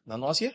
Nan no hasié?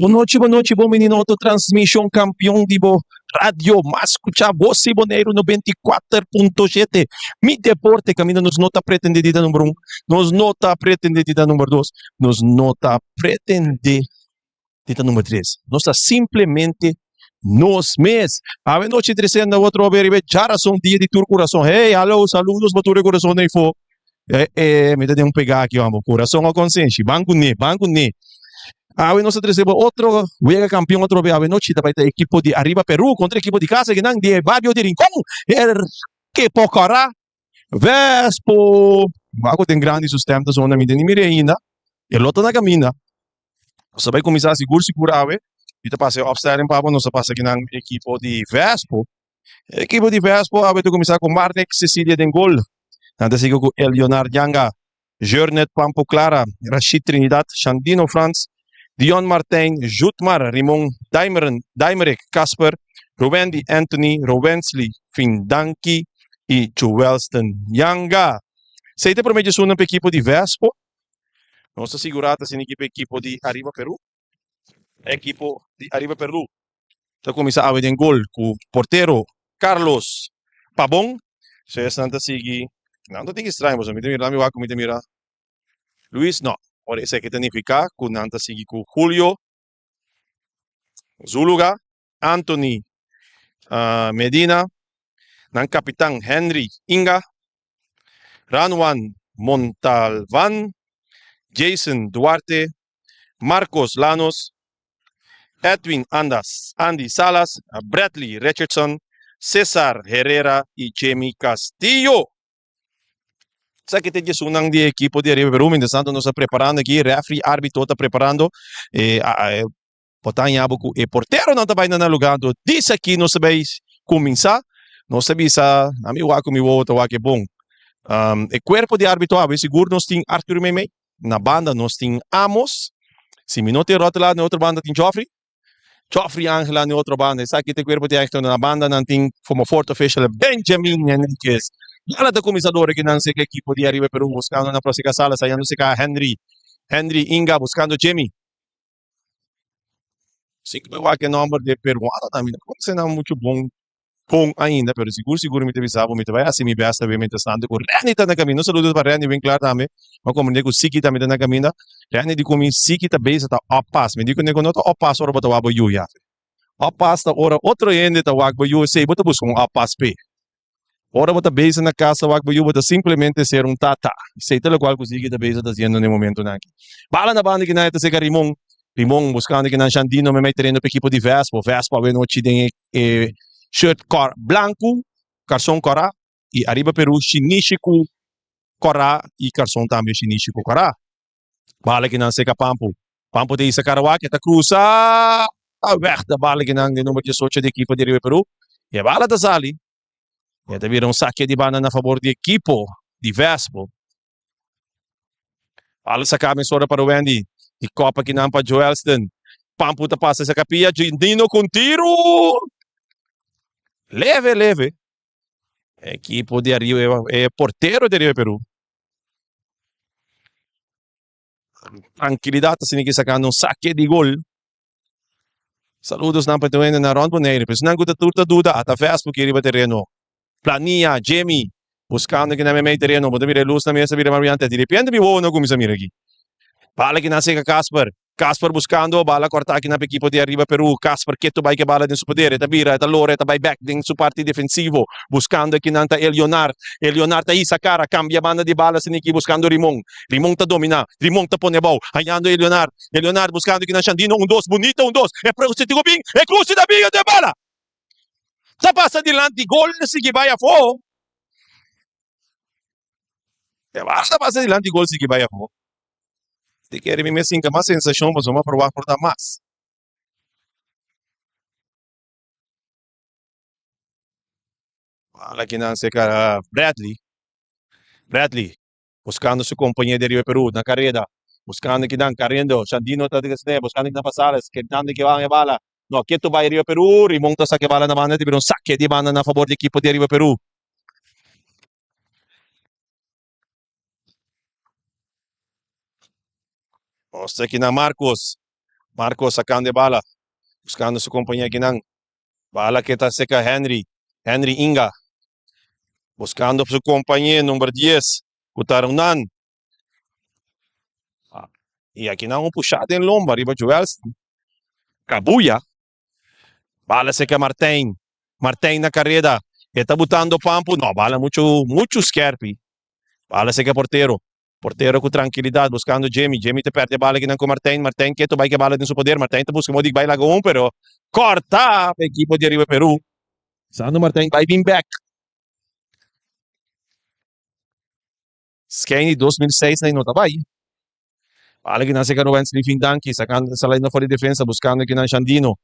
Bon nochi, bon nochi, bon bini na otro transmishon kampion di bo radio mas skuchá Bos di Boneiru 94.7. Mi deporte kaminda nos no ta pretendé di ta number un, nos no ta pretendé di ta number dos, nos no ta pretendé di ta number tres. Nos ta simplemente nos mes. Awe nochi tresenda otro awe riba e djarason dia di tur kurason. Hey, hallo, saludos pa tur e kurason ei fo. Eh, eh, mi ta den un pegá aki homber. Kurason o konsenshi? Ban kuné, ban kuné. Awe nos ta trese bo otro wega kampion otro be awe nochi ta bai ta ekipo di Arriba Peru kontra ekipo di kasa kinan di e bario di Rincon. Ekipo kòrá Vespo. Wak ku den grandi su stem ta zona mi ta ni mira ainda. E lo ta na kaminda. Nos ta bai kuminsá sigur sigur awe. Mi ta pasa e opstelling pa bo. Nos ta pasa kinan ekipo di Vespo. Ekipo di Vespo awe ta kuminsá ku Marnik Cecilia den gol. Nan ta sigui ku Elionard Yanga, Jeurnet Pampo Clara, Rashid Trinidad, Shandino Frans, Dion Martijn, Jutmar Rimon, Daimeren, Daimerick Kasper, Rowendy Anthony, Rowensley Findanki i Joelston Yanga. Esei ta e promé djesunnan pa ekipo di Vespo. Nos ta sigurá ta asina ki pa ekipo di Arriba Peru. Ekipo di Arriba Peru ta kuminsá awe den gol ku portero Carlos Pabon. So esnan ta sigui, nan ta tin ki straño pasobra mi ta mira, mi wak ku mi ta mira Luis, no. Ora esaki ta nifiká ku nan ta sigui ku Julio Zuluga, Anthony Medina, nan kapitan Henry Inga, Ranwan Montalvan, Jason Duarte, Marcos Lanos, Edwin Andas, Andy Salas, Bradley Richardson, Cesar Herrera y Jimmy Castillo. Esaki ta djesunnan di ekipo di Arriba Peru. Mientras tanto nos ta preparando aki, referee, arbitro ta preparando. Eh, Bo ta haña bo ku e porteronan ta bai na nan lugá, anto dis aki nos ta bai kuminsá. Nos ta bisa, ami wak ku mi wowo ta wak e bon. E kuerpo di árbitro awe sigur nos tin Arthur Meimei, na banda nos tin Amos, si mi no tin Rotelaar na e otro banda tin Geoffrey, Geoffrey Angela na e otro banda. Esaki ta e kuerpo di árbitro, na banda nan tin komo fourth official Benjamin Henriquez. Yala ta kuminsá dor aki nan seka ekipo di Ariba Peru buskando na Proseka Salas, hayando seka Henry, Henry Inga buskando Jimmy. Si ku mi wak e nòmber di e peruano nan mi no konosé nan muchu bon bon ainda pero sigur sigur mi ta bisa bo mi ta bai hasi mi bèst awe mientras tanto ku Renny ta na kaminda un saludo pa Renny Winklar tambe mi a komprendé ku Siki tambe ta na kaminda Renny di ku mi Siki ta bezig ta oppas mi di kuné ku no ta oppas ora bo ta wak bo yu yafe oppas ta ora otro hende ta wak bo yu esei bo ta buska un oppas p'e. Ora bo ta bezig na kas ta wak bo yu bo ta simplemente ser un tata. Esei ta lokual ku Ziggy ta bezig ta hasiendo na e momentunan aki. Bala na banda kinan e ta seka Rimon. Rimon buskando kinan Shandino memei tereno pa ekipo di Vespo. Vespo awe nochi den e. Shirt kor blanku, karson kòrá i Ariba Peru shinishi ku kòrá i karson tambe shinishi ku kòrá. Bala kinan seka Pampu. Pampu ta hisa Karawak, e ta krusa wèg ta bala kinan di number diesocho di ekipo di Ariba Peru. E bala ta sali i e ta bira un sake di banda na fabor di ekipo di Vespo. Bala saka mesora pa Ruwendy. Di kopa kinan pa Joelston. Pampu ta pasa seka pia. Nino ku un tiru! Leve leve. Ekipo di Ariba, e portero di Ariba Peru. Trankilidat asina ki sakando un sake di gol. Saludos nan pa tur hende na rond Bonaire. Pero esnan ku ta tur ta duda ata Vespo ki riba tereno. Plania, Jimmy, buskando ki nan meimei tereno. Bo ta mira e lus na mesa bira mas briyante. Di repente mi wowo no kuminsa mira aki. Bala ki nan seka Casper. Casper buskando bala kòrta aki nan pa ekipo di Ariba Peru. Casper ketu bai ku e bala den su poder. E ta bira, e ta lora, e ta bai bèk den su parti defensivo. Buskando aki nan ta Elionard. Elionard ta hisa kara, kambia banda di bala asina aki buskando Rimon. Rimon ta dominá. Rimon ta pone abou. Hañando Elionard. Elionard buskando aki nan Shandino. Un dos, bunita un dos. E prose tigo bin. E kruse ta bin e bala ta pasa dilanti gol sigui bai afó. E bala ta pasa dilanti gol sigui bai afó. Te kere mi mes sinka mas sensashon pasobra mi a proba por ta mas. Bala kinan seka Bradley. Bradley Buscando su compañero di Ariba Peru na careda. Buscando kinan cariendo. Shandino ta desne. Buscando kinan pa Sales. Kentando ki ban e bala. No, ketu bai Ariba Peru. Rimon ta saca e bala na banda. Ta bira un saque di banda na favor di ekipo di Ariba Peru. Nos ta kinan Marcos. Marcos sacando e bala. Buscando su compañero kinan. Bala ke ta seca Henry. Henry Inga. Buscando su compañero number 10, cu ta Ronan. Y aki nan un pushada den lomba riba Joelson. Cabuya. Bala seca Martijn. Martijn na careda. E ta butando pampu. No, bala mucho, mucho skerpi. Bala seca portero. Portero cu trankilidad buscando Jimmy. Jimmy ta perde bala akinan cu Martijn. Martijn keto bai ke bala den su poder. Martijn ta busca modo di bai laga un pero corta pa ekipo di Ariba Peru. Sando Martijn bai bin bek. Skyn di 2006 na no ta bai. Bala akinan seca Ruwensley fin danki. Sacando saliendo for di defensa buscando akinan Shandino.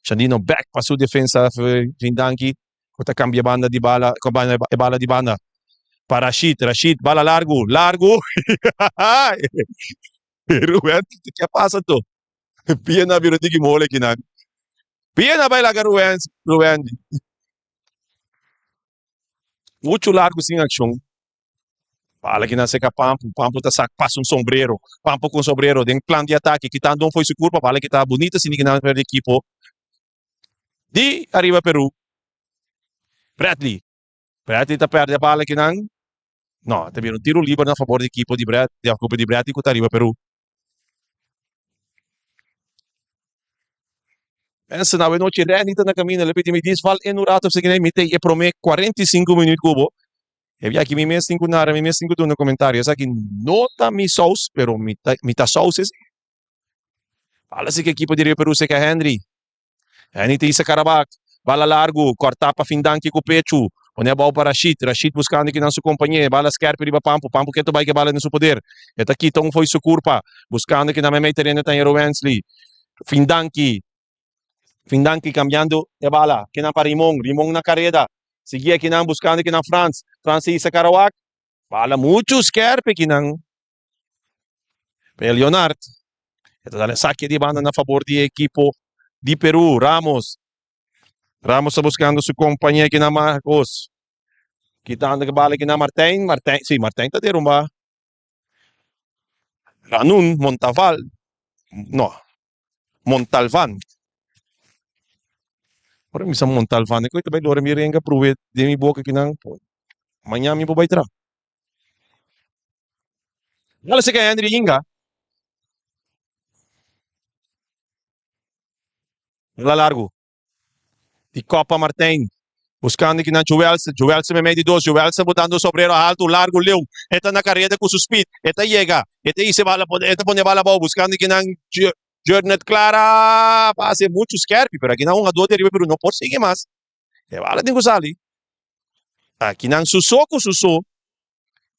Shandino bek pa su defensa fin danki. Cu ta cambia banda di bala, e bala di banda pa Rashid. Rashid, bala largu, largu. Ruben, ke pasa to? Pia na bira tiki mole kinan. Pia na bai laga Ruben, Ruben. Mucho largu sin accion. Bala kinan seca Pampu, Pampu ta sak pasa un sombrero. Pampu con sombrero den plan di atake, kitando un foi su curpa, bala kita bunita sin kinan per di equipo di Ariba Peru. Bradley. Bradley ta perde bala akinan. No, ta bira un tiro liber na fabor di ekipo di Brad, di ekipo di Bradley ku ta Ariba Peru. Mensen, awe nochi Randy ta na camino. Le pidi mi dis val en un rato op mi te e prome 45 minuut ku bo. E bia aki mi mes tin ku nara, mi mes tin ku duna comentario. Esaki no ta mi saus, pero mi ta, mi ta saus esi. Bala si ku ekipo di Ariba Peru seka Henry. Henry ta hisa Karabak. Bala largu, kòrtá pa Findanki ku pechu. Pone abou pa Rashid. Rashid buskando kinan su kompañé. Bala skèrpi riba Pampu. Pampu ketu bai ku e bala den su poder. E ta kita un fo'i su kurpa. Buskando kinan meimei tereno ta Hero Wensley. Findanki. Findanki kambiando e bala. Kinan pa Rimon. Rimon na kareda. Sigui akinan buskando kinan Frans. Frans ta hisa Karawak. Bala muchu skèrpi kinan. Pe Leonard. E ta dal saque di banda na favor di equipo di Peru. Ramos. Ramos ta buscando su compañero aquí na Marcos. Quitando que bala aquí na Martijn. Martijn, sí, Martijn ta derumba. Ranun Montaval. No. Montalvan. Ora mi sa Montalvan, e koe ta bai lora mi renga prove den mi boka kinan. Mañana mi por bai tra. Dale seka Henry Inga. Bola largo. Di Copa Martijn. Buscando kinan Joelsen. Joelsen meimei di dos. Joelsen botando sobrero alto, largo, leu. E ta na careda cu su speed. E ta yega. E ta hisa e bala, e ta pone e bala abou. Buscando kinan Jornet Clara. Pase mucho skerpi, pero akinan un a dos di ariba, pero no por sigui mas. E bala tin ku sali. Akinan su so ku su so,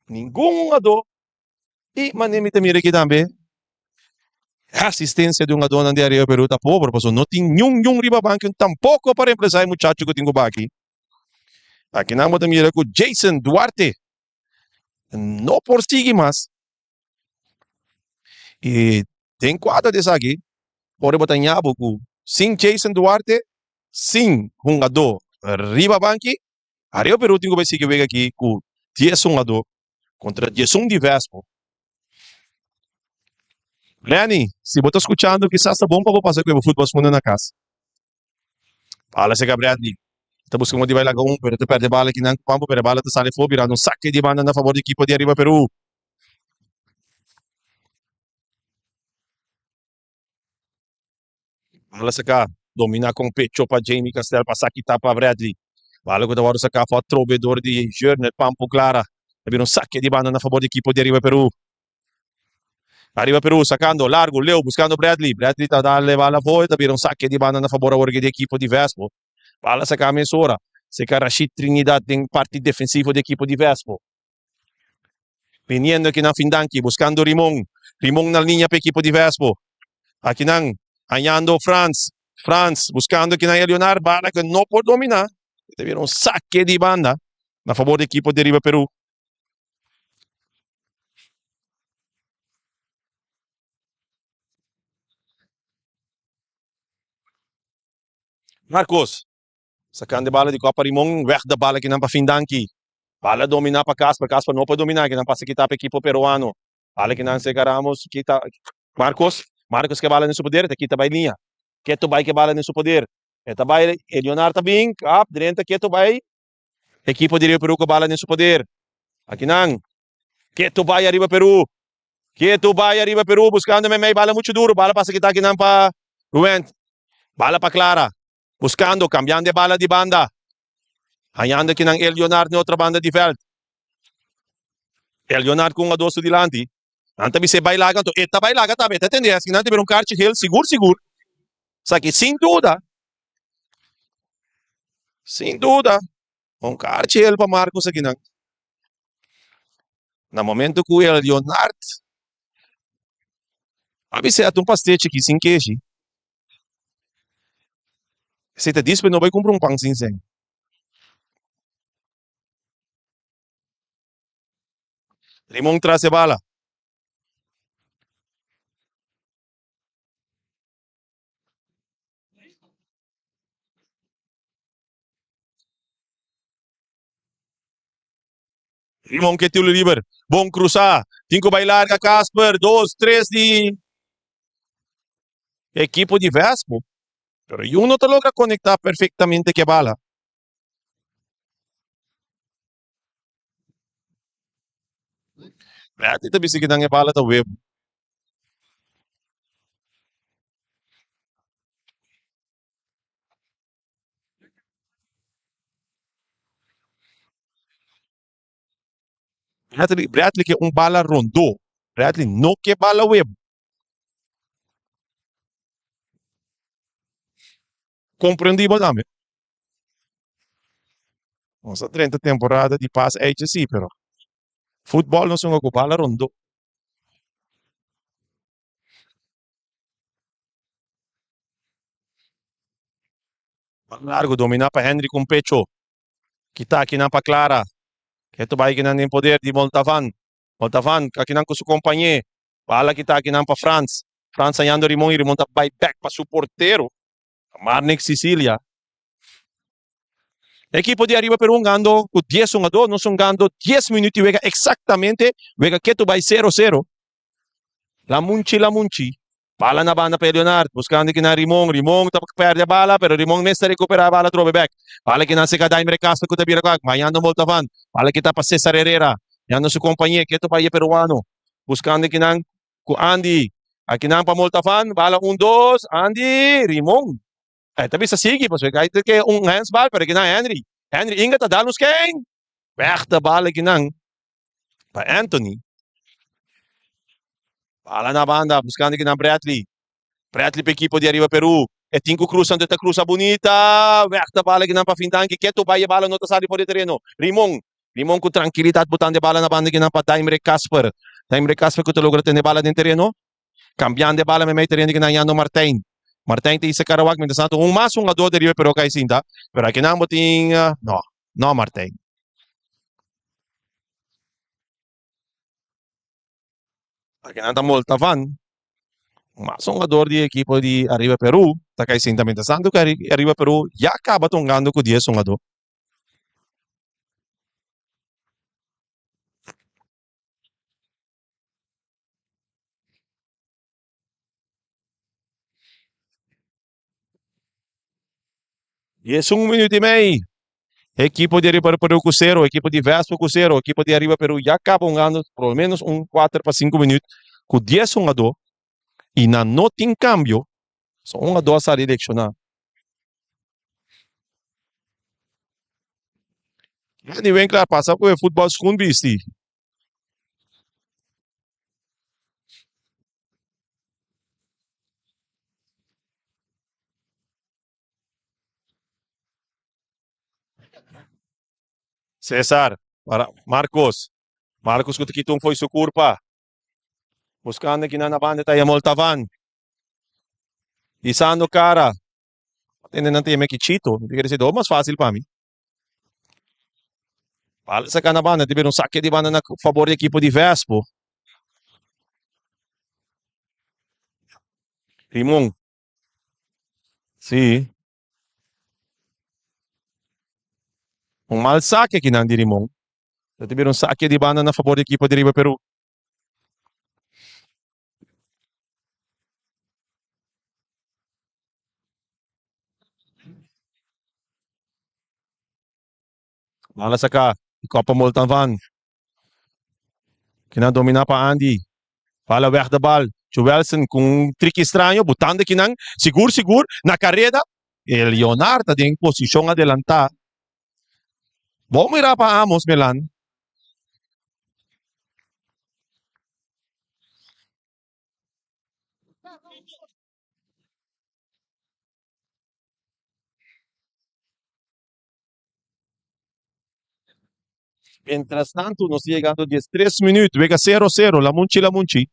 ningun hungadó i manera mi ta mira aki tambe asistencia di hungadónan di Arriba Peru ta pober pasobra no tin niun niun riba banki tampoko pa reemplasa e muchacho ku tin ku baki. Akinan bo ta mira ku Jason Duarte no por sigui mas i den kuadro di esaki ora bo ta ña bo ku sin Jason Duarte sin hungadó riba banki Arriba Peru tin ku bai sigui wega aki ku dies hungadó kontra 11 di Vespo. Lenny, si bo ta skuchando kisas ta bon pa bo pasa ku e bo futbòl skunda na kas. Bala seka Bradley. Ta buska un di bai laga un, pero ta perde bala kinan ku Pampo, pero e bala ta sali afó birando un sake di banda na fabor di ekipo di Arriba Peru. Bala saka, domina kon pecho pa Jamie Castel, pasa kita pa Bradley. Bala ku ta wòrdu saka afó atrobe dor di Jurner Pampo Clara. Ta bira un sake di banda na fabor di ekipo di Arriba Peru. Arriba Peru sacando largo, leu, buscando Bradley. Bradley ta dale bala afó, ta bira un sake di banda na fabor awor di ekipo di Vespo. Bala saka mesora. Seka Rashid Trinidad den parti defensivo di ekipo di Vespo. Viniendo akinan Findanki, buscando Rimon. Rimon na liña pa ekipo di Vespo. Akinan hañando Frans. Frans buscando akinan Elionar. Bala ku no por domina. Ta bira un sake di banda na fabor di ekipo di Riba Peru. Marcos sacando e bala di Copa Rimon, weg de bala kinan pa Findanki. Bala domina pa Casper, Casper no por domina, kinan pasa kita pa equipo peruano. Bala kinan seca Ramos, kita Marcos, Marcos ke bala den su poder, ta kita bay liña. Keto bay ke bala den su poder. E ta bay, e Leonard ta bin, up, drenta keto bay. Equipo di Rio Peru ku bala den su poder. Akinan, keto bay ariba Peru. Keto bay ariba Peru buscando Memey, bala mucho duro, bala pasa kita akinan pa Ruent. Bala pa Clara, buscando, cambiando e bala di banda. Hañando akinan el Leonard na otro banda di veld. El Leonard ku un a dos su dilanti. Nan ta bis'é bay laga, anto e ta bay laga tambe. E ta tende esaki nan ta bira un karchi geel sigur sigur. Esaki sin duda, sin duda, un karchi geel pa Marcos akinan. Na momento ku el Leonard a bis'é ata un pastechi aki sin keshi. Esei ta dispe no bai kumpra un pan sin sèn. Rimon tras e bala. Rimon ke tiro liber. Bon cruzá. Tin ku bai larga Casper. Dos, tres di ekipo di Vespo. Pero Jun no ta logra konektá perfektamente ke bala. Bradley ta bisa kinan e bala ta webu. Bradley, Bradley ke un bala rondó. Bradley no ke bala webu. Komprendí bo tambe. Nos a drenta temporada di pas eitje sí, pero futbòl nos hunga ku bala rondó. Bala largo dominá pa Henry ku un pecho. Kita akinan pa Clara. Ketu bai kinan den poder di Moltavan. Moltavan akinan ku su kompañé. Bala kita akinan pa Frans. Frans hañando Rimon i Rimon ta bai bèk pa su portero. Marnix Sicilia. Ekipo di Ariba Peru hungando ku dies hungadó. Nos hungando dies minüt di wega eksaktamente. Wega ketu bai sero sero. Lamunchi Lamunchi. Bala na banda pa Leonard. Buskando kinan Rimon. Rimon ta pèrdè e bala pero Rimon mes ta rekuperá e bala atrobe bèk. Bala kinan seka Daimre Castro ku ta bira kòk. Mayando Moltavan. Bala kita pa Cesar Herrera. Yando su kompañé ketu bai e peruano. Buskando kinan ku Andy. Akinan pa Moltafan, bala un dos, Andy, Rimon. E ta bisa sigui, pasobra e kai ke un handsbal, pero akinan Henry. Henry Inga ta dal un skein. Weg de bal akinan pa Anthony. Bala na banda, buskando akinan Bradley. Bradley pa ekipo di Ariba Peru. E tin ku krusa, anto e ta krusa bunita. Wèg ta bala kinan pa Fintanki. Ketu bai e bala no ta sali for di e tereno. Rimon. Rimon ku trankilidat botando e bala na banda kinan pa Daimre Kasper. Daimre Kasper ku ta logra tene e bala den tereno. Kambiando e bala meimei tereno kinan Yando Martijn. Martijn ta hisa kara wak mientrastanto un mas hungador di Riba Peru a kai sinta. Pero akinan bo tin, no, no Martijn. Akinan ta Moltavan. Mas hungador di ekipo di Arriba Peru ta kai sinta mientrastanto ku Arriba Peru ya kaba ta hungando ku dies hungador. 11 minuut y mei. Equipo di Arriba Peru cu cero, equipo di Vespo cu cero, equipo di Arriba Peru ya caba hungando por lo menos un 4 pa 5 minuut cu 10 hungador y nan no tin cambio, so un hungador a sali lecciona. Andy Winkler a pasa cu e futbol schoen bisti. Cesar para Marcos. Marcos ku ta kita un fo'i su kurpa. Buskando kinan na banda ta Yamol Tavan. Hisando kara. Tende nan ta yama Kichito. Mi ta kere si dor mas fásil pa mi. Bala saka na banda, ta bira un sake di banda na fabor di ekipo di Vespo. Rimon. Sí. Un mal sake akinan di Rimon. Ta bira un sake di banda na fabor di ekipo di Riba Peru. Bala saka di Copa Moltanvan. Kinan domina pa Andy. Bala weg de bal. Joelson ku un triki straño butando kinan sigur sigur na kareda. E Leonard ta den posishon adelantá. Bon mira pa Amos Melan. Mientras tanto nos ta yegando 13 minuut, wega 0 0, Lamunchi Lamunchi.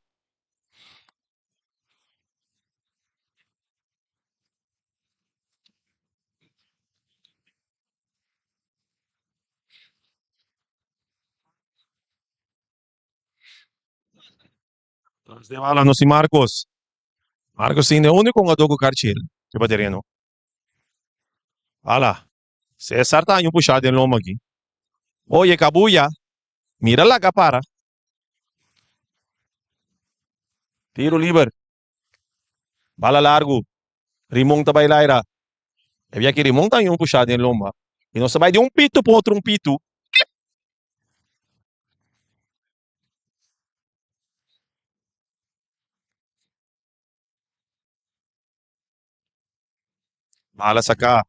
Tras de bala nos tin Marcos. Marcos tin e único hungador ku karchel riba tereno. Bala. Cesar ta haña un pushá den loma aki. Oye Kabuya, mira laga para. Tiro liber. Bala largu. Rimon ta bai laira. E bia ki Rimon ta haña un pushá den lomba. I nos ta bai di un pitu pa otro un pitu. Bala saká.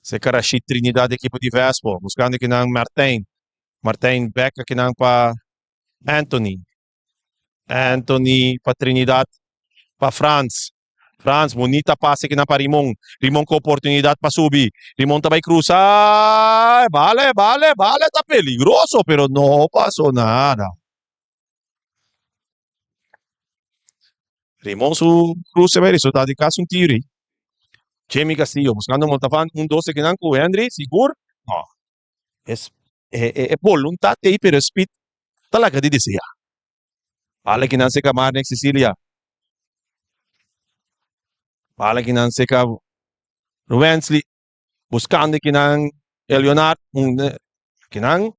Seka Rashid Trinidad di ekipo di Vespo. Buskando kinan Martijn. Martijn bek akinan pa Anthony. Anthony pa Trinidad pa Frans. Frans bunita pase kinan pa Rimon. Rimon ku oportunidat pa subi. Rimon ta bai krusa. Bale, bale, bale ta peligroso pero no pasó nada. Rimon su cruce bai resulta di casi un tiro. Jamie Castillo buscando Montafan un 12 kinan cu Henry sigur. No. Es e, e, e voluntad ei pero e speed ta laga di desea. Bala kinan seca Marnex Cecilia. Bala kinan seca Ruwensley buscando kinan Leonard un kinan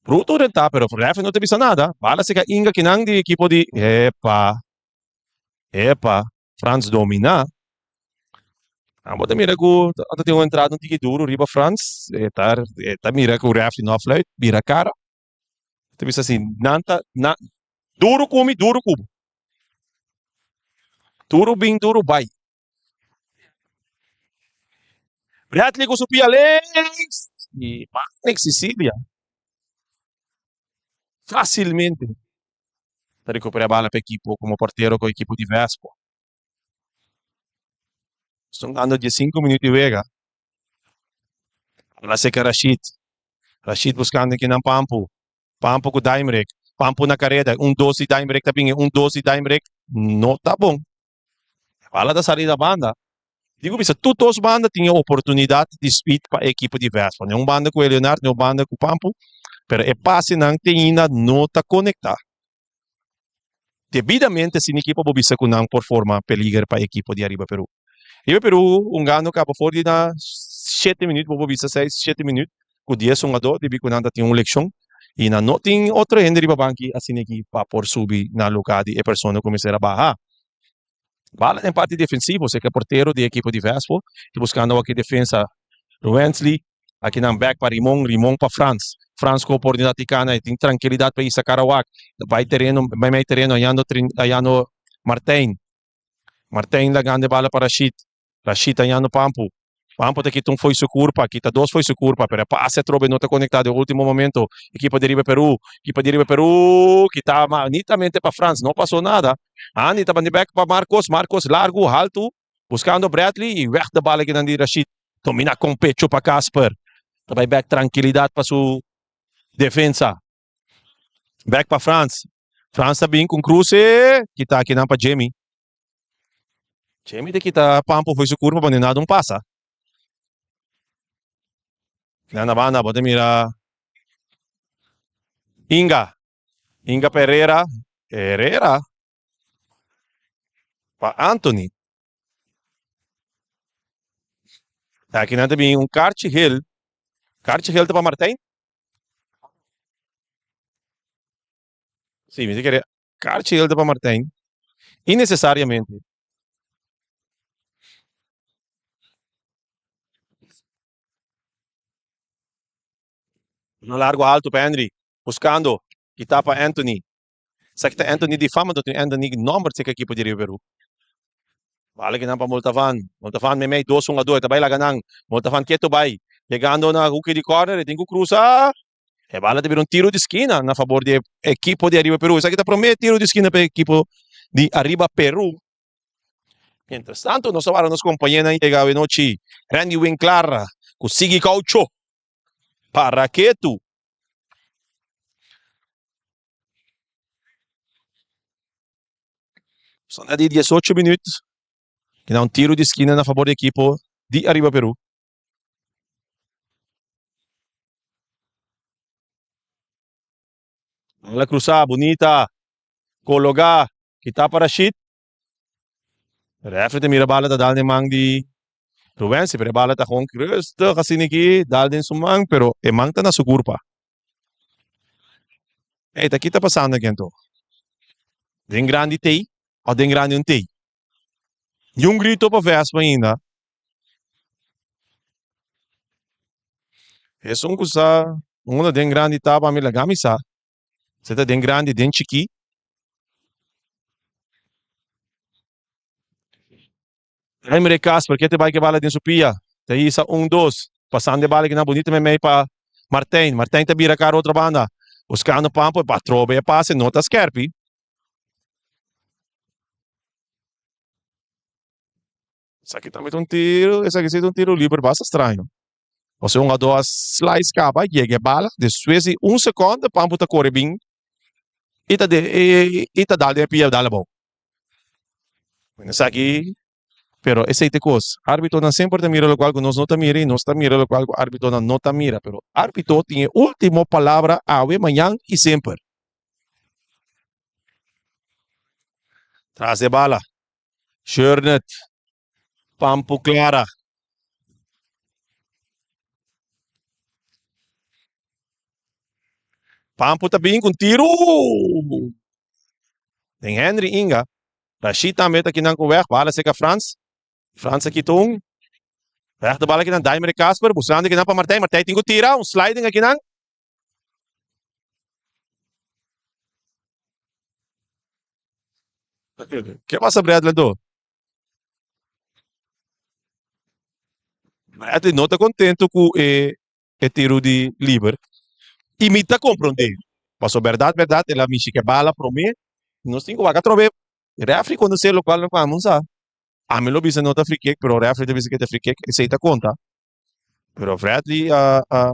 Bruto rentá, pero ref no ta bisa nada. Bala seka Inga kinan di ekipo di Epa. Epa. Frans dominá. Abo ta mira ku ta tin un entrada un tiki duru riba Frans. E ta e ta mira ku ref no a fluit, bira kara. Ta bisa si nan ta nan duru ku mi, duru ku bo. Duru bin, duru bai. Bradley ku su pia links i Marnik Sicilia fásilmente ta rekupera bala pa ekipo komo portero ku ekipo di Vespo. Nos ta ando 15 minuut di wega. La seca Rashid. Rashid buscando aki nan Pampu. Pampu cu Daimrek. Pampu na careda. Un dos di Daimrek ta bini. Un dos di Daimrek no ta bon. Bala ta sali na banda. Digo bisa tur dos banda tin e oportunidad di speed pa e ekipo di Vespa. Ni un banda cu Eleonard, ni un banda cu Pampu. Pero e pasenan te ainda no ta conecta. Debidamente sin ekipo bo bisa cu nan por forma peliger pa e ekipo di Ariba Peru. Riba Peru hungando caba for di na shete minuut bo por bisa seis shete minuut cu dies hungador debi cu nan ta tin un leccion y nan no tin otro hende riba banki asina aki pa por subi na lugar di e persona cu mester a baha. Bala den parti defensivo seka portero di ekipo di Vespo ta buscando aki defensa Ruwensley aki nan back pa Rimon, Rimon pa Frans, Frans cu oportunidad di cana y tin trankilidad pa isa Karawak bay tereno bay mey tereno hayando hayando Martijn, Martijn lagando e bala pa Rashid, Rashid hayando Pampu, Pampu ta kita un fo'i su curpa, kita dos fo'i su curpa, pero e pase atrobe no ta conecta den ultimo momento. Ekipo di Riba Peru, ekipo di Riba Peru, kita manitamente pa Frans, no paso nada. Andy ta bandi bek pa Marcos, Marcos largu, haltu, buscando Bradley y weg de bala kinan di Rashid. Domina con pecho pa Casper. Ta bay bek tranquilidad pa su defensa. Bek pa Frans. Frans ta bin con cruce, kita kinan pa Jimmy. Jimmy ta kita Pampo fo'i su curpa pa nada un pasa. Na banda bo ta mira Inga. Inga pa Herrera. Herrera pa Anthony. Aki nan ta bin un karchi gel. Karchi gel ta pa Martijn. Sí, mi ta kere karchi gel ta pa Martijn. Innecesariamente. Una largo alto pa Henry. Buscando. Kita pa Anthony. Sa kita Anthony di fama, tin Anthony nomber seka equipo di Rio Peru. Bala kinan pa Moltavan. Moltavan meimei dos hungador. Ta bai laga nan. Moltavan keto bai. Llegando na hoek di corner. E tin ku cruza. E bala ta bira un tiro di skina na fabor di e ekipo di Ariba Peru. Esaki ta prome tiro di skina pa e ekipo di Ariba Peru. Mientras tanto nos ta wara nos kompañenan yega awe nochi. Randy Winklar ku Sigui Gaucho para ketu. Son na di 18 minuut. Kina un tiro di skina na fabor di ekipo di Ariba Peru. Bala cruzá, bunita. Cologá. Kita pa Rashid. Refri ta mira bala ta dal den man di Rubensi, pero e bala ta gewoon rustig asina aki, dal den su man, pero e man ta na su curpa. Ey, ta ki ta pasando aki anto? Den grandi tey of den grandi un tey? Ni un grito pa Vespa ainda. Esun ku sa unda den grandi ta pa mi laga mi sa. Se ta den grandi den chikí. Emre Kasper ke te bai ke bala den su pia. Ta hisa un dos. Pasando e bala kinan bunita meimei pa Martijn. Martijn ta bira kara otro banda. Buskando Pampo. Pa trobe e pase no ta skerpi. Esaki tambe ta un tiro, esaki si ta un tiro liber basta straño. Pasobra un hungador a slice caba, yega e bala, despues di un seconde Pampo ta core bin y ta y ta dal den e pia dal abou. Bueno esaki, pero esey ta e cos, arbitonan semper ta mira locual cu nos no ta mira y nos ta mira locual cu arbitonan no ta mira, pero arbito tin e ultimo palabra awe, mañan y semper. Tras e bala. Shernet. Pampu Clara. Pampu ta bin ku un tiru. Den Henry Inga. Rashid tambe ta kinan ku weg. Bala seka Frans. Frans a kita un. Weg de bala kinan Daimer Casper. Buscando kinan pa Martijn. Martijn tin ku tira. Un sliding akinan. Ke pasa Bradley anto? Bradley no ta contento cu e e tiro di liber y mi ta comprende paso berdad berdad el a mishi ke bala prome nos tin cu wak atrobe refri conoce locual lo cual sa. Ami lo bisa no ta free kick, pero referee ta bisa ke ta free kick, esei ta konta. Pero Bradley a a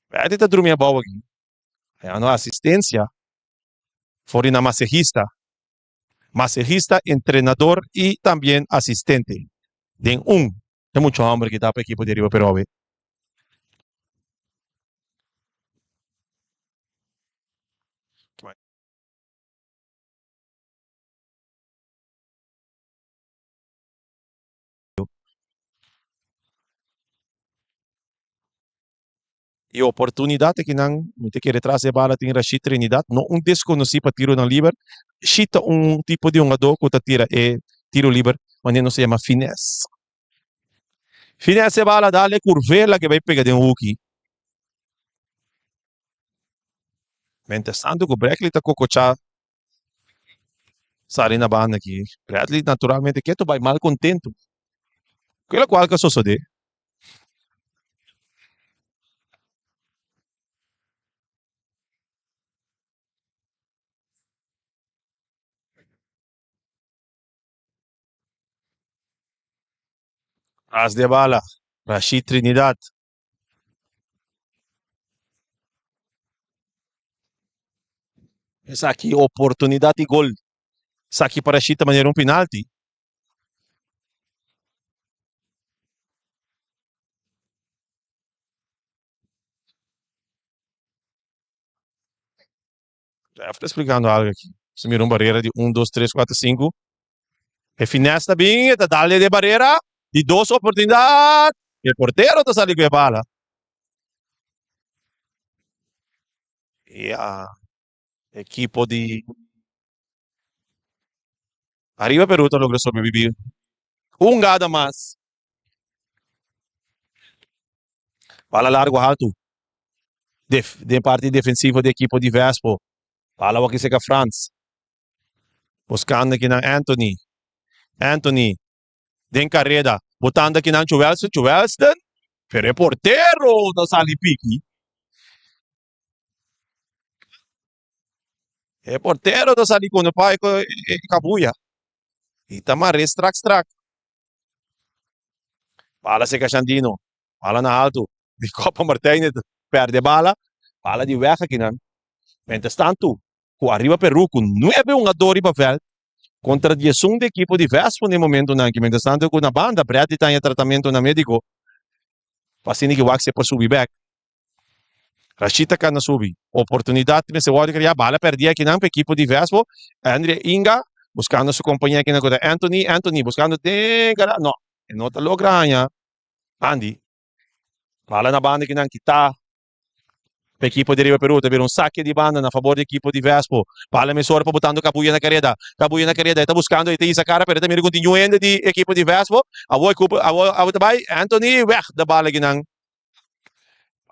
Bradley ta drumi abou aki. Hañando asistencia for di nan masejista. Masejista, entrenador y tambien asistente. Den un e mucha homber ki ta pa ekipo di Ariba Peru awe. E oportunidat aki nan, mi ta kere tras e bala tin Rashid Trinidad, no un deskonosí pa tironan liber. Shid ta un tipo di hungadó ku ta tira e tiro liber manera nos ta yama finesse. Finesse e bala dale kurvela ke bai pega den huki. Mientrastanto ku Breckley ta kokochá sali na banda aki, Bradley naturalmente ketu bai mal kontentu. Ku e lokual ku a sosodé. Tras di e bala, Rashid Trinidad. Esaki oportunidad di gol. Esaki pa Rashid ta manera un penalti. Ref ta explicando algo aki. Si mira un barrera di un, dos, tres, cuatro, cinco. E finesse ta bin, e ta dal den e barrera. Di dos oportunidad. E portero ta sali cu e bala. Ya, equipo di Arriba Peru ta logra sobrevivi un gada mas. Bala largo alto. Def, den parti defensivo di equipo di Vespo. Bala wak seca Frans. Buscando akinan Anthony. Anthony den careda. Botando akinan Joelson. Joelson. Pero e portero ta sali piki. E portero ta sali ku pa e kabuya. I ta mar'é strak strak. Bala seka Shandino. Bala na altu. Di Kopa Martijn ta pèrdè bala. Bala di wèg akinan. Mientras tantu ku Arriba Peru ku nuebe hungadó riba vèlt kontra diesun di ekipo di Vespo na e momentunan aki. Mientras tantu ku na banda Bradley ta haña tratamentunan médiko pa asina ki wak si e por subi bèk. Rashid ta kana subi. Oportunidat mester wòrdu kreá. Bala pèrdí akinan pa ekipo di Vespo. Andre Inga buskando su kompañé akinan ku ta Anthony. Anthony buskando den kara. No, e no ta logra haña Andy. Bala na banda akinan kitá pa ekipo di Riba Peru. Ta bira un sake di banda na fabor di ekipo di Vespo. Bala mesora pa botando Kabuya na kareda. Kabuya na kareda. E ta buskando, e ta hisa kara pero e ta mira ku tin yu hende di ekipo di Vespo. Awor awor ta bai Anthony wèg de bala akinan.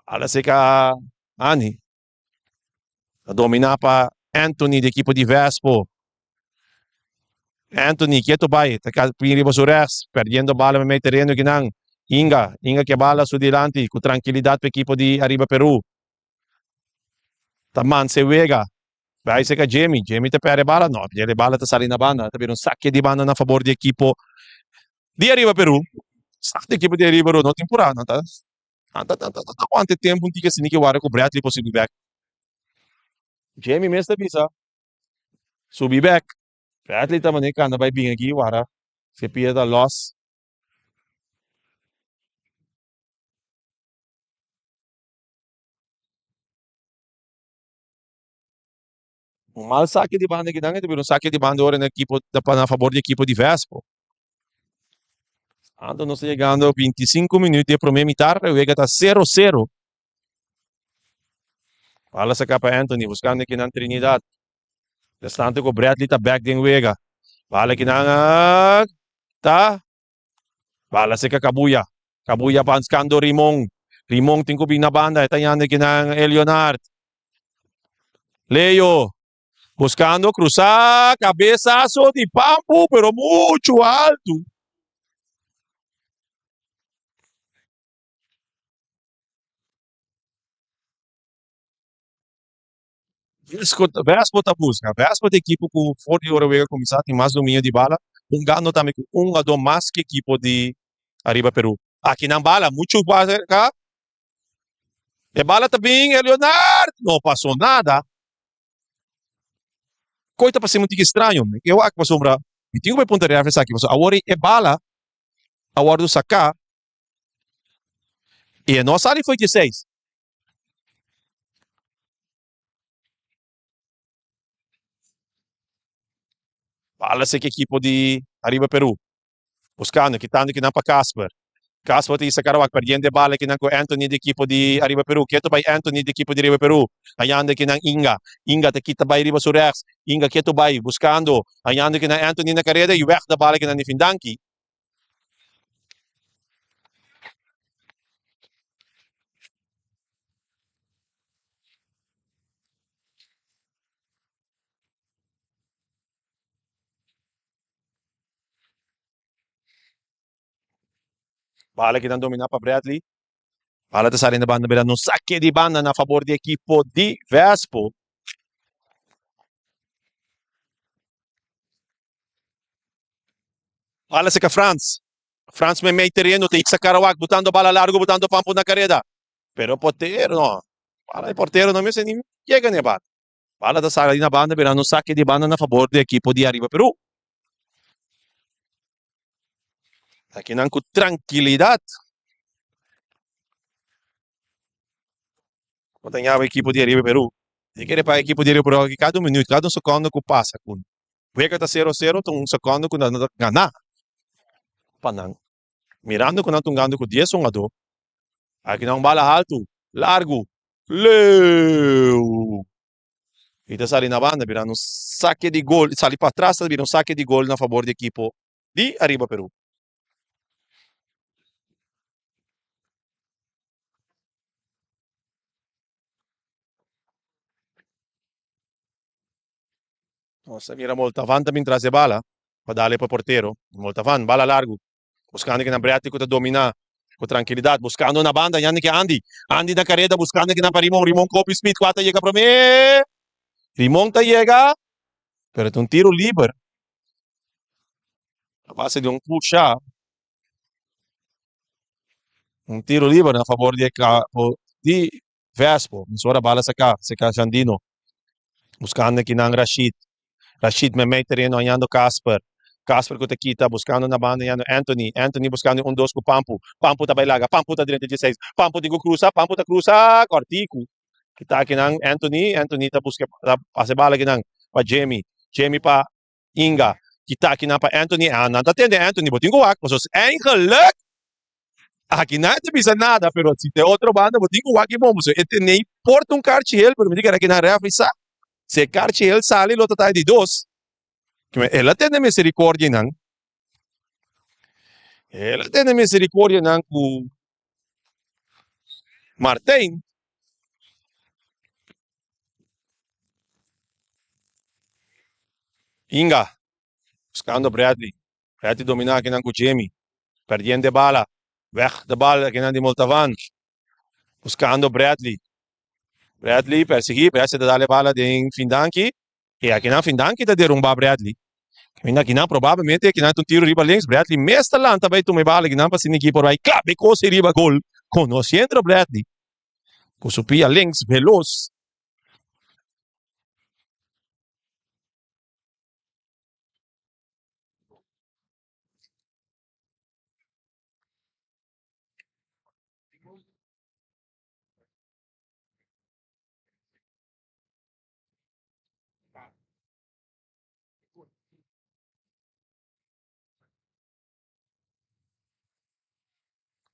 Ala seka Ani. Ta domina pa Anthony di ekipo di Vespo. Anthony keto bai, ta pin riba su rechts, perdiendo bala meimei tereno kinan. Inga, Inga ke bala su dilanti ku trankilidat pa ekipo di Ariba Peru. Ta manse wega. Bai seka Jimmy, Jimmy ta perde bala, no, e bala ta sali na banda, ta bira un sake di banda na fabor di ekipo di Ariba Peru. Sak di ekipo di Ariba Peru no tin purá, nan ta nan ta nan ta aguanta e tempu un tiki asina ke wara ku Bradley por subi bek. Jamie mes ta bisa subi bek. Bradley ta manera kanda bai bin aki wara si e pia ta los. Un mal sake di banda kinan e ta bira un sake di banda ora na ekipo ta pa na fabor di ekipo di Vespo. Anto nos ta yegando 25 minuut di e prome mitar, e wega ta 0-0. Bala saka pa Anthony buscando kinan Trinidad. Destante ku Bradley ta back den wega. Bala kinan ta Bala seka Kabuya. Kabuya banskando Rimon. Rimon tin ku bin na banda. E ta yanda kinan Elionard. Leo. Buskando krusá. Kabesaso di Pampu, pero muchu altu. Vespo ta busca. Vespo ta ekipo cu for di ora wega cuminsa tin mas dominio di bala, hungando tambe cu un hungador mas cu ekipo di Ariba Peru. Aki nan bala mucho acerca. E bala ta bin e Leonard. No paso nada. Koe ta pas'e un tiki straño. Mi ke wak pasobra mi tin ku bai punta refri esaki pasobra awor e bala a wòrdu saká i e no a sali for dieseis. Bala seki ekipo di Ariba Peru. Buscando, kitando kinan pa Casper. Casper ta isa Karawak perdiendo e bala kinan cu Anthony di ekipo di Ariba Peru. Keto bay Anthony di ekipo di Ariba Peru. Hayando kinan Inga. Inga ta kita bay riba su rechts. Inga keto bay buscando. Hayando kinan Anthony na careda y weg de bala kinan di Findanki. Bala kinan domina pa Bradley. Bala ta sali na banda bira no sake di banda na fabor di ekipo di Vespo. Bala seka Frans. Frans meimei tereno ta Ixa Karawak botando bala largo botando Pampo na kareda. Pero portero no. Bala di portero no mester ni yega na e bala. Bala ta sali na banda birando un sake di banda na fabor di ekipo di Ariba Peru. Akinan ku trankilidat. Bo ta ñaba ekipo di Ariba Peru. E kere pa ekipo di Ariba Peru aki kada un minuut, kada un sekondo ku pasa ku wega ta sero sero ta un sekondo ku nan ta gana pa nan. Mirando ku nan ta hungando ku dies hungadó. Aki nan un bala haltu, largu, leu. I ta sali na banda birando un sake di gol, sali patras ta bira un sake di gol na fabor di ekipo di Ariba Peru. Nos ta mira Moltavan ta bin tras e bala pa dale pa portero. Moltavan, bala largu. Buscando kinan Bradley cu ta domina cu trankilidad. Buscando na banda Yannick Andy. Andy na careda buscando kinan pa Rimon. Rimon Kobe Smith cua ta yega prome. Rimon ta yega pero ta un tiro liber. A base di un pusha. Un tiro liber na favor di e di Vespo. Mesora bala saca seca Jandino. Buscando kinan Rashid. Rashid meimei tereno hañando Casper. Casper ku ta kita buskando na banda hañando Anthony. Anthony buskando un dos ku Pampu. Pampu ta bai laga. Pampu ta drenta dieseis. Pampu tin ku krusa. Pampu ta krusa. Kòrtiku. Kita akinan Anthony. Anthony ta buska ta pasa e bala akinan pa Jamie. Jamie pa Inga. Kita akinan pa Anthony. Ah, nan ta tende Anthony. Bo tin ku wak. Pasobra eigenlijk akinan e ta bisa nada pero si ta e otro banda bo tin ku wak e bon. Pasobra e tene por ta un karchi hel pero mi ta kere akinan refri sa. Si e karchi el sali lo ta ta e di dos. El a tene misericordia nan. El a tene misericordia nan ku Martijn. Inga buscando Bradley. Bradley domina akinan ku Jimmy. Perdiendo e bala. Weg de bal akinan di Moltavan. Buscando Bradley. Bradley persegui, Bradley ta dal e bala den Findanki. E akinan Findanki ta derumba Bradley. Kaminda akinan probablemente akinan ta un tiro riba links. Bradley mes ta lanta bai tuma e bala akinan pa asina ekipo bai klap e kos ei riba gol. Conociendo Bradley ku su pia links veloz.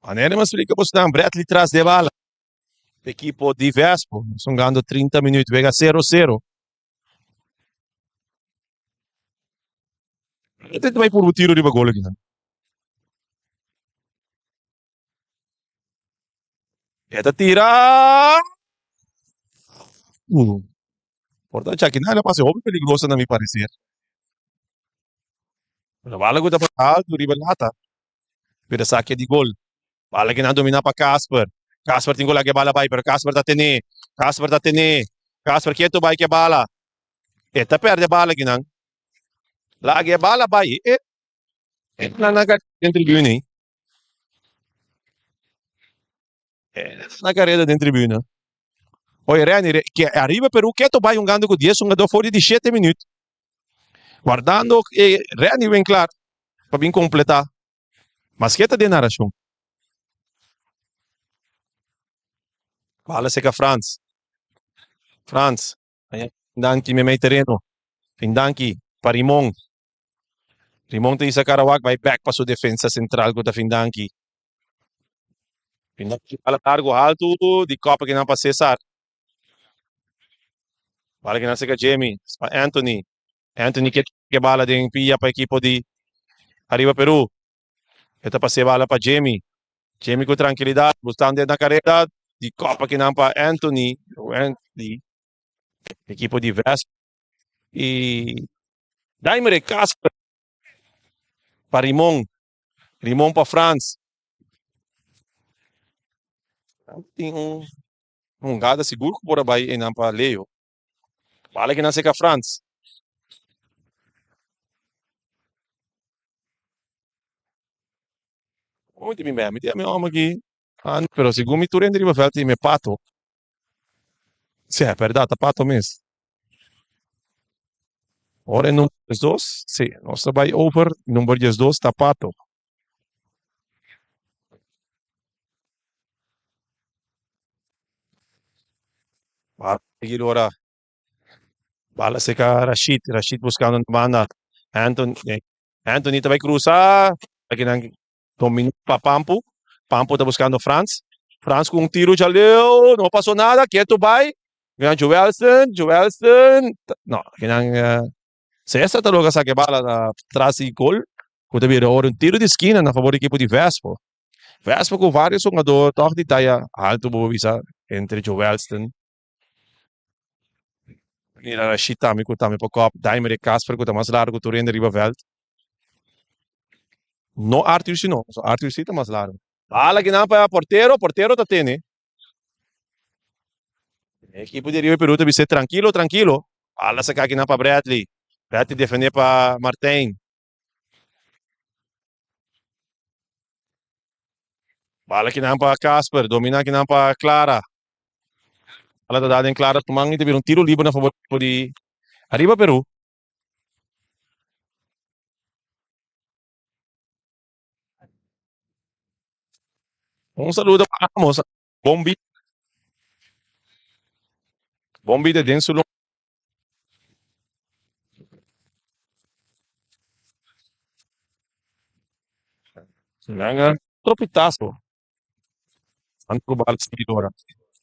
Manera mi a splika bosnan, Bradley tras di e bala. Ekipo di Vespo, nos hungando 30 minuut, wega sero sero. Bradley ta bai purba tiro riba gol akinan. E ta tira. Uh. Por ta Chakinai a pasa hopi peligroso na mi parecer. Pero bala ku ta pasa alto riba lata. Pero sake di gol. Bala kinan domina pa Casper. Casper tin ku laga e bala bai, pero Casper ta tene. Casper ta tene. Casper ketu bai ke bala. E ta perde bala kinan. Laga e bala bai. E na na den tribune. E na careda den tribune. Oye Reni, ke Ariba Peru ketu bai hungando ku dies hungador for di di shete minuut. Wardando e Reni Winklaar pa bin completa. Maske ta den narashon. Bala seka Frans. Frans. Danki meimei tereno. Fin danki pa Rimon. Rimon ta hisa Karawak bai bek pa su defensa sentral ku ta fin danki. Fin danki bala largo haltu di kòp akinan pa Cesar. Bala akinan seka Jimmy pa Anthony. Anthony ke ke bala den pia pa ekipo di Ariba Peru. E ta pas'e bala pa Jimmy. Jimmy ku trankilidat bustando e na kareda di kòp akinan pa Anthony. Anthony ekipo di Vespa i Daimere Casper pa Rimon. Rimon pa Frans. Tin un hungada sigur ku por a bai einan pa Leo. Bala ki nan seka Frans. Como mi tin mi tin mi hom aki. Ah, pero segun mi tur hende riba veld tin mi pato. Sí, es verdad, ta pato mes. Ora e number 12, sí, nos ta bai over, number 12 ta pato. Bala seguir ora. Bala seca Rashid. Rashid buscando na banda. Anthony, eh, Anthony ta bai cruza. Aki nan domina pa Pampu. Pampu ta buscando Frans. Frans cu un tiro jaleu. No pasó nada. Keto bai. Gran Joelson. Joelson. No, aki nan eh, Cesar ta logra saca e bala na tras di gol. Cu ta bira ora un tiro di skina na favor di equipo di Vespo. Vespo cu varios hungador toch di taya alto bo por bisa entre Joelston. Mira Rashid tambe cu tambe por kop. Daimere Casper cu ta mas largo tur hende riba veld. No Arthur si no. So Arthur si ta mas largo. Bala kinan pa portero. Portero ta tene. Equipo di Ariba Peru ta bisa trankilo, trankilo. Bala saka kinan pa Bradley. Bradley defende pa Martijn. Bala kinan pa Casper. Domina kinan pa Clara. Bala ta da den Clara su man y ta bira un tiro liber na favor di Ariba Peru. Un saludo pa Amos. Bon bida. Bon bida den su lomba. Nan a tropitazo. Nan ku bal seguidora.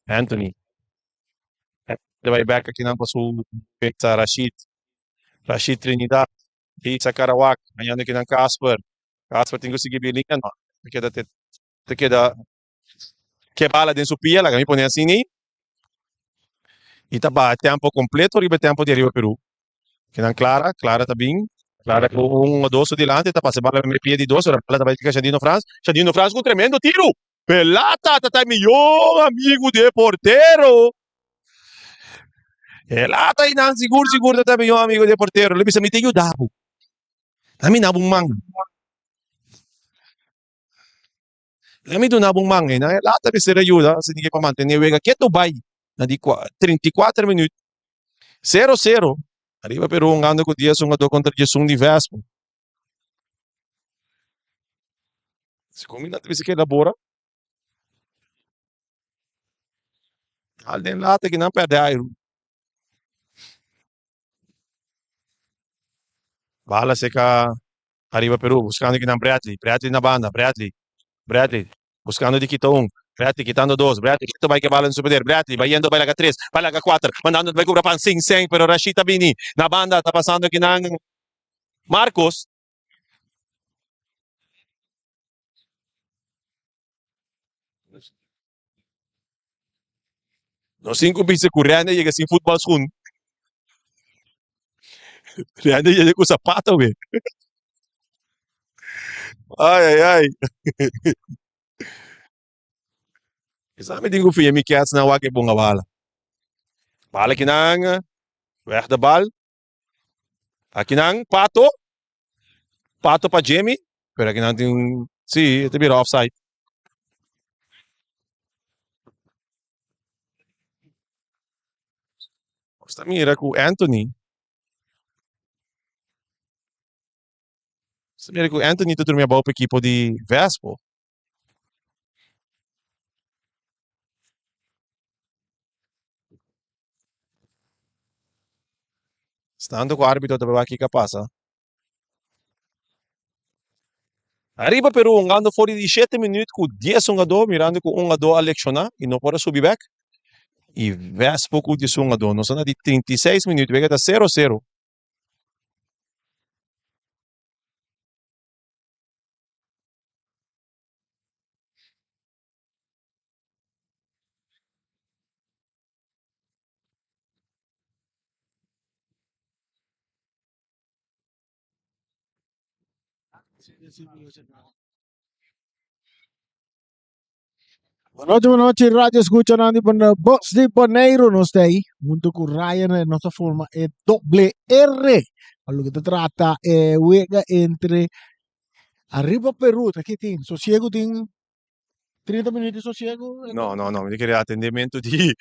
Anthony. Ta bai bek akinan pa su defensa Rashid. Rashid Trinidad. Isa Karawak. Hañando akinan Casper. Casper tin ku sigui bilinga. No. Ta keda te ta keda ke bala den su pia. Laga mi pone asina ei. I ta baha tempo completo riba e tempo di Ariba Peru. Kinan Clara, Clara ta bin, Clara ku un o dos su dilanti, ta pasa e bala mei pia di dos, ora bala ta bai tika Shandino Frans, Shandino Frans ku un tremendo tiru! Pelata ta ta e miyor amigu di e portero! Pelata einan sigur sigur ta ta e miyor amigu di e portero, lo bisa mi ta yuda bo, na mi na bo man. Lami duna bo un man ei nan e lata mester a yuda asina ke pa mantene wega ketu bai na di 34 minuut 0 0 ariba Peru hungando ku dies hungador kontra diesun di Vespo. Segun mi nan ta bisa ke labora al den lata ki nan perde airu. Bala seka Ariba Peru buscando kinan Bradley, Bradley na banda, Bradley, Bradley buscando di kita un, Bradley kitando dos, Bradley kita bai ke bala den su poder, Bradley bayendo bai laga tres, bai laga kuater, mandando bai cubra pan sin sen, pero Rashid ta bini na banda, ta pasando kinan Marcos. Nos tin ku bisa ku Rende yega sin futbalschoen. Rende yega ku sapato we. Ai ai ai. Kisa mi tin ku fia mi kèts nan wak e bon a bala. Bal akinan, weg de bal. Akinan, Pato. Pato pa Jimmy. Pero akinan tin un, si, e ta bira offside. Nos ta mira ku Anthony. Nos ta mira ku Anthony ta durmi abou pa ekipo di Vespo. Stando ku arbitro ta wak kiko a pasa. Ariba Peru hungando for di shete minuut ku dies hungadó mirando ku un hungadó a lekshoná i no por a subi bek. I Vespo ku dies hungadó. Nos a na di 36 minuut wega ta sero sero. Buenas noches, buenas noches, radio escucha di Box di Boneiru nos ta ahí junto con Ryan en nuestra forma e doble R. A lo que te trata eh, wega entre Arriba Peru, aquí tin sosiego tin 30 minutos di sosiego. No, no, no, mi ta kere atendimento di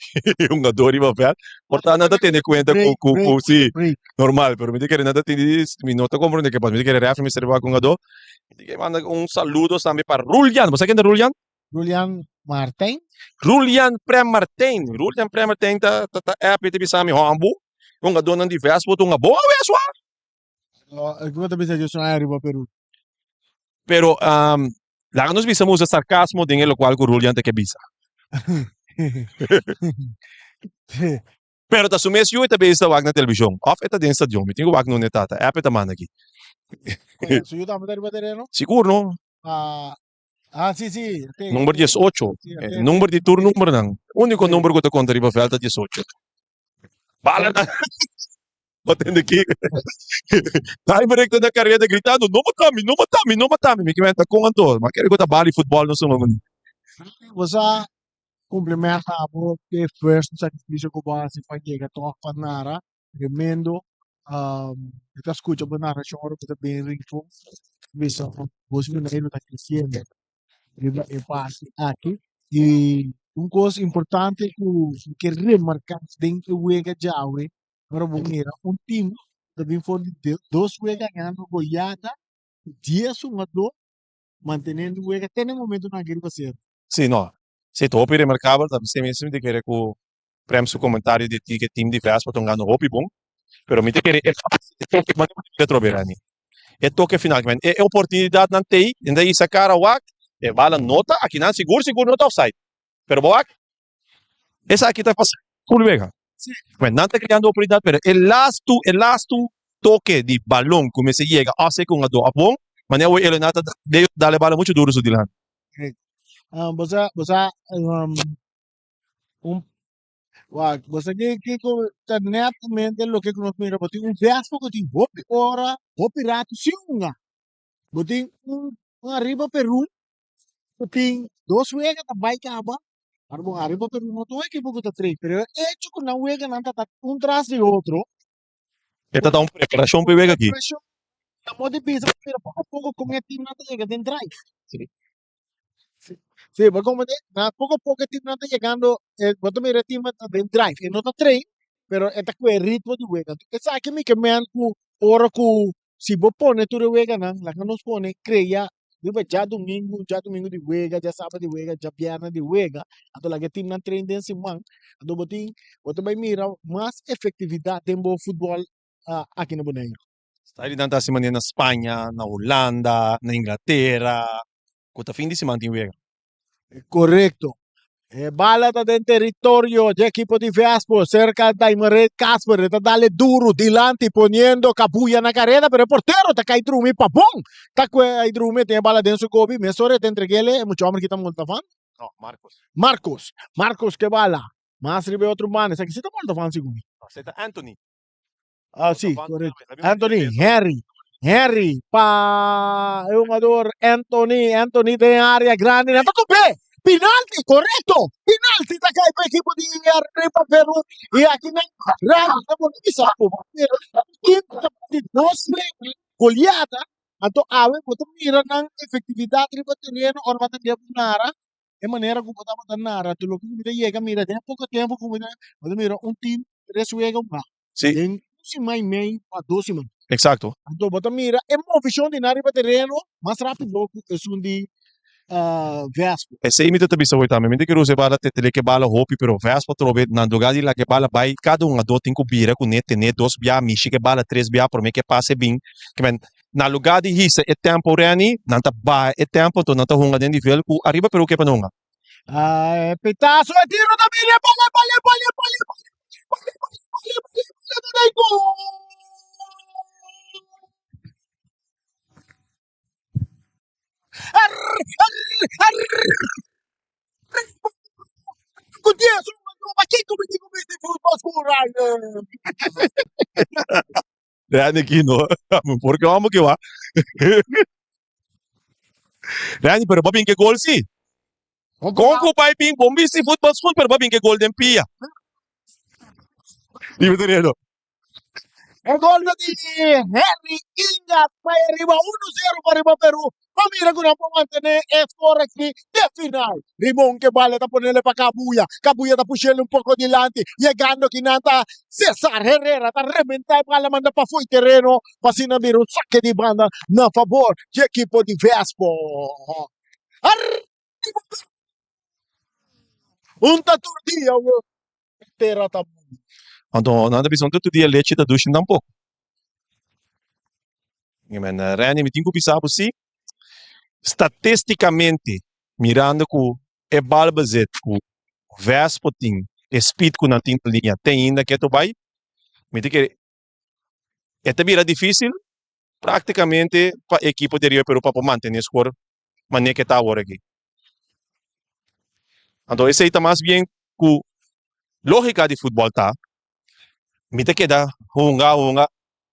hungador riba veld. Por ta nan ta tene cuenta cu, cu, cu, si, normal, pero mi ta kere nan ta tene, mi no ta comprende ke pasa. Mi ta kere referee mester wak hungador. Mi ta kere manda un saludo tambe pa Rulian. Bo sa ken ta Rulian? Rulian Martijn. Rulian Prem Martijn. Rulian Prem Martijn ta, ta, ta app, ta bisa mi, hombo, hungadornan di vest bo ta hunga bon awes, wak. No, ik wil bisa yo soy arriba Peru. Pero um, laga nos bisa usa sarcasmo den e locual cu Rulian te ke bisa. Pero ta su mes yu e ta bezig ta wak na television. Of e ta den stadion. Mi tin cu wak nunde ta. Ta app e ta manda aki. Su yu tambe ta riba tereno? Sigur no. Ah, ah sí, sí. Okay, Number okay. 18. Sí, Eh, okay. number di tur numbernan. Único Sí. number cu ta conta riba veld ta 18. Bala ta Bo tende ki Timerek ta na kareda gritando, No mata mi, no mata mi, no mata mi. Mi ke menta kon anto? Ma kere ku ta bali futbòl no suma mani. Bo sa cumplimenta abo e esfuerzo y sacrificio cu bo haci pa yega toch pa nara. Tremendo. Mi ta scucha bo narracion ora bo ta bin rifo. Bisa bo si manera ta creciendo riba e parti aki. Y un cos importante cu mi ke remarca den e wega djawe Ora bo mira un team ta bin for di dos wega ganando goyada dies hungadó manteniendo wega te na e momento nan a riba sero. Sí, no. Sí, ta hopi remarkabel. Ta mi mi ta kere ku Prem su komentario di ti ke team di Vespa ta hungando hopi bon. Pero mi ta kere e toke manera mi ta trobe Rani. E toke final. E oportunidatnan t'ei, nan ta hisa kara wak, e bala no ta akinan sigur sigur no ta offside. Pero bo wak, esaki ta pasa tur wega. Bueno, nan ta creando oportunidad, pero e lastu, e lastu toke di balon ku mester yega òf sea ku un adó òf bon, manera awor Elena ta de dal e bala muchu duru su dilanti. Um, bo sa, bo sa, um, un, wak, bo sa ke, kiko ta netamente loke ku nos mira, bo tin un Vespa ku tin hopi ora, hopi ratu sin hunga. Bo tin un, un Arriba Peru Ku tin dos wega ta bai kaba, pero bon ariba Peru no ta un ekipo ku ta trei, pero e echo ku nan weganan ta ta un tras di otro. E ta da un preparashon pa e wega aki. Preparashon, na modo di bisa bo mira poko a poko kon e timnan ta yega den drive. Si. Si, bo komprende? Na poko a poko e timnan ta yegando, bo ta mira e timnan ta den drive, e no ta trei, pero e ta kue ritmo di wega. Esaki mi ke men ku ora ku Si bo pone tur e weganan, laga nos pone krea riba djadumingu, djadumingu di wega, djasabra di wega, djabièrnè di wega, anto laga e timnan train den siman, anto bo tin, bo ta bai mira mas efektividat den bo futbòl aki na Boneiru. Stadion nan ta hasi manera na Spaña, na Hulanda, na Inglatera, ku ta fin di siman tin wega. Korekto. E bala ta den teritorio dje ekipo di Vespo, serka Daimaret Casper, e ta dale duru dilanti poniendo Kabuya na kareda, pero e portero ta kai drumi pa bon. Ta kue ai drumi, e tin e bala den su gobi, mesora e ta entreg'ele, e mucha homber ki ta Moltafan? No, Marcos. Marcos, Marcos ke bala, mas riba e otro banda, esaki si ta Moltafan segun mi. No, esei ta Anthony. Ah, sí, correcto. Anthony, Henry, Henry, pa e jugador Anthony, Anthony den área grande, nan ta top'é! Penalti, korekto! Penalti ta kai pa ekipo di Arriba Peru i aki nan Ramos ta por bisa ku pero team ta di dos goleada anto awe bo ta mira nan efektividat riba tereno ora bo ta bia bo nara e manera ku bo tabata nara tur loke ku mi ta yega mira den poko tempo ku mi ta bo ta mira un team tres wega un ba den un siman i mei pa dos siman. Exacto. Anto bo ta mira e movishon di nan riba tereno mas rapido ku esun di Vespo. Esei mi ta ta bisa hoy tambe. Mi ta kere usa e bala tetele ke bala hopi pero Vespo atrobe nan lugar di laga e bala bai kada un ado tin ku bira kuné tene dos bia mishi ke bala tres bia prome ke pase bin. Ke men na lugar di hisa e tempo Renny nan ta baha e tempo anto nan ta hunga den nivel ku ariba Peru ke pa no hunga. Ah, e petazo e tiro ta bini e bala bala bala bala bala bala bala bala bala bala bala gol! Ku dies un pa kiko mi tin ku bisti Football School Rider? Randy Kino, porque amo que va. Randy, pero babin ke gol si. Con ku bai bin bon bisti football school, pero babin ke gol den pia. Dime terreno. E gol ta di Henry Inga pa riba 1-0 pa riba Peru. Pa mira ku nan por mantené e score aki te final. Rimon ke bala ta ponele pa Kabuya. Kabuya ta pushele un poko dilanti. Yegando ki nan ta Cesar Herrera ta rementa e bala manda pafó e tereno pa asina bira un sake di banda na fabor di ekipo di Vespo. Arriba Peru! Un ta tur dia e tera ta muri. Anto nan ta bisa un ta tur dia lechi ta dushi tampoco. Men Renny mi tin ku bisa bo si statisticamente mirando ku e bal bezit ku Vespo tin e speed ku nan tin na liña te ainda ke to bai mi ta kere e ta bira dificil practicamente pa e ekipo di Rio Peru pa por mantene score manera ke ta awor aki. Anto esei ta mas bien ku lógika di futbòl ta, mi ta keda hunga hunga,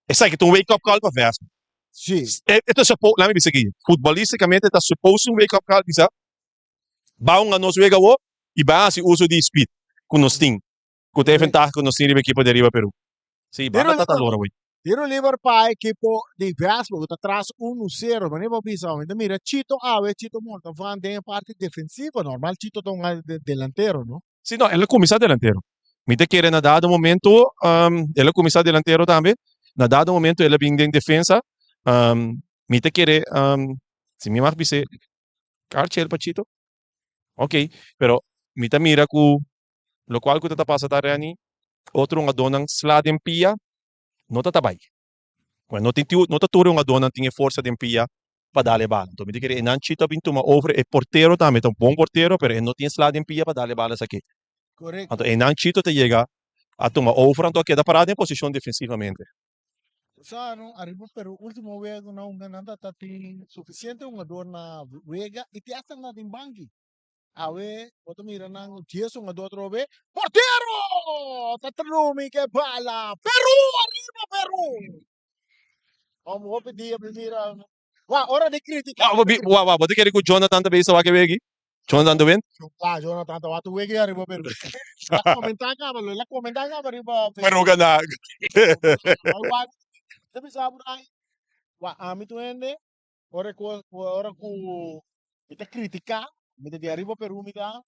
esaki ta un wake up call pa Vespa. Sí. E ta supo, laat mi bisa aki, futbolísticamente ta supose un wake up call bisa, ba hunga nos wega awor i ba hasi uso di speed ku nos tin, ku ta e ventaha ku nos tin riba ekipo di ariba Peru. Sí, banda ta ta lora awor. Tiro liber pa ekipo di Vespa ku ta tras 1-0. Manera bo bisa mi ta mira Chito awe, Chito Montalvan den e parti defensivo. Normal Chito ta un delantero, no? Si no, el a kuminsá delantero. Mi ta kere na dado momento el a kuminsá delantero tambe. Na dado momento el a bin den defensa. Mi ta kere, si mi mag bis'é, karchi el pa Chito? Ok, pero mi ta mira ku lokual ku ta ta pasa ta Renny, otro hungadónan sla den pia no ta ta bai. Bueno, no tin tiu, no ta tur e hungadónan tin e forsa den pia pa dal e bala. Enton mi ta kere e nan Chito a bin tuma over, e portero tambe ta un bon portero, pero e no tin sla den pia pa dal e bala esaki. Korekto. Anto e nan Chito ta yega a tuma over, anto a keda pará den posishon defensivamente. Sa no ariba pero ultimo wega nan hunga nan ta ta tin sufisiente hungador na wega i te hasta nan tin banki. Awe bo ta mira nan dies hungador atrobe. Portero! Ta drumi ke bala. Peru ariba Peru! Om hopi dia mi mira. Wa ora di critica. Wa, wa, wa, bo ta kere ku Jonathan ta bisa wak e wegi? Jonathan de Wind? Wa, Jonathan ta wak wegi ariba Peru. La comenta kaba, lo la comenta kaba riba. Peru gana. Wa, ta bisa por ahí. Wa, ami tu hende. Ora ku ora ku mi ta kritiká, mi ta di ariba Peru mi ta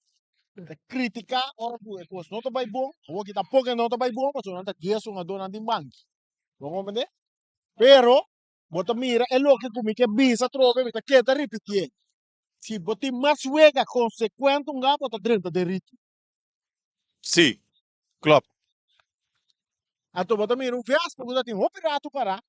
ta kritiká ora ku e kos no ta bai bon, awor ki tampoko e no ta bai bon pasobra nan ta dies hungadónan den banki. Bo komprendé? Pero bo ta mira e loke ku mi ke bisa atrobe mi ta keda ripitié. Si bo tin mas wega konsekuente un bo ta drenta den ritmo. Sí, klòp. Anto bo ta mira un Vespa ku ta tin hopi ratu pará.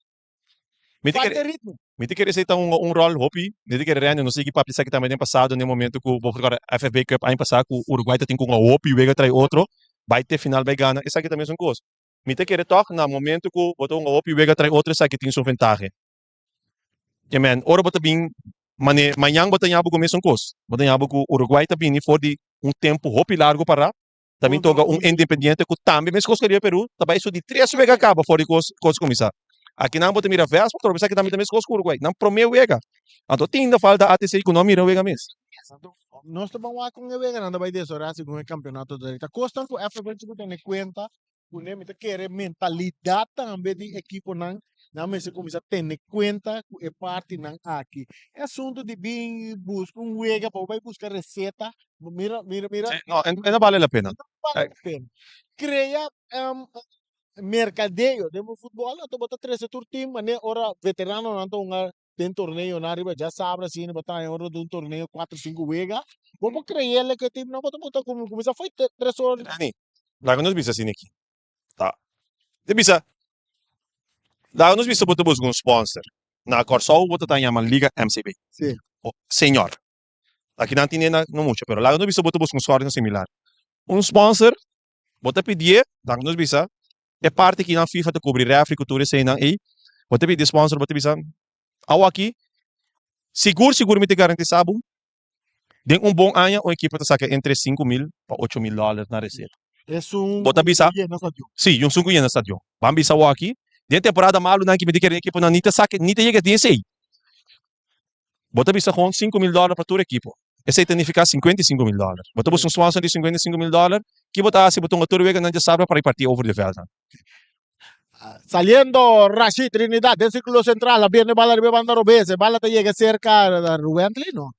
Mi ta Falta kere, ritmo. mi ta kere esei ta hunga un ròl hopi. Mi ta kere Renny no sigui papia esaki tambe den pasado den momento ku bo rekòrda FFB Cup aña pasá ku Uruguay ta tin ku hunga hopi wega trai otro bai te final bai gana. Esaki ta mesun kos. Mi ta kere tòg na momento ku bo ta hunga hopi wega trai otro esaki tin su ventahe. Ke men ora bo ta bin mane mañan bo ta ña bo ku mesun kos. Bo ta ña bo ku Uruguay ta bini for di un tempu hopi largu pará Ta bin toka un Independiente ku tambe meskos ku Riba Peru ta bai su di tres wega kaba for di kos kos kuminsá. Akinan bo ta mira Vespa trobe esaki tambe ta meskos ku Uruguay. Nan promé wega. Anto tin ta falta ATC ku no a mira wega mes. Nos ta ban wak con e weganan ta bay desaroya segun e campeonato ta Ta cosnan cu FFH cu tene cuenta cune mi ta kere mentalidad tambe di ekiponan nan mester cuminsa tene cuenta cu e partinan aki. E asunto di bin busca un wega pa bo bay busca receta mira mira mira Sí, no, e no bale la pena. No bale la pena. Crea mercadeo den bo futbol anto bo ta trece tur team manera ora veteranonan ta hunga den torneonan riba djasabra asina bo ta haña ora den un torneo cuatro cinco wega bo por creele cu e teamnan bo ta bo ta cuminsa fo'i tres ora. Dani, laga nos bisa asina aki. Ta. Te bisa, laga nos bisa bo ta busca un sponsor. Na Kòrsou bo ta ta yama Liga MCB. Sí. Señor. Aki nan tine na no mucho, pero laga nos bisa bo ta busca un sponsor similar. Un sponsor, bo ta pidié, laga nos bisa, E parti ki nan FIFA ta kubri refri ku tur eseinan ei, bo ta pidi sponsor, bo ta bisa, Awaki, sigur sigur mi ta garantisa bo, den un bon aña un ekipo ta saka entre 5000 pa 8000 dòler na reseta. Esun Bo ta ku bisa, yena stadion. Si, esun ku yena stadion. Ban bisa awaki, den temporada malunan ki mi ta kere ekiponan ni ta saka, ni ta yega den esei. Bo ta bisa gewoon 5000 dòler pa tur ekipo. Esei ta nifiká 55.000 dòler. Bo ta buska un sponsor di 55.000 dòler, ki bo ta hasi? Bo tunga tur weganan djasabra pa repartí over de vèldnan. Saliendo Rashid Trinidad den sirkulo sentral a biene bala riba e banda robes. E bala ta yega serka Ruwentley no?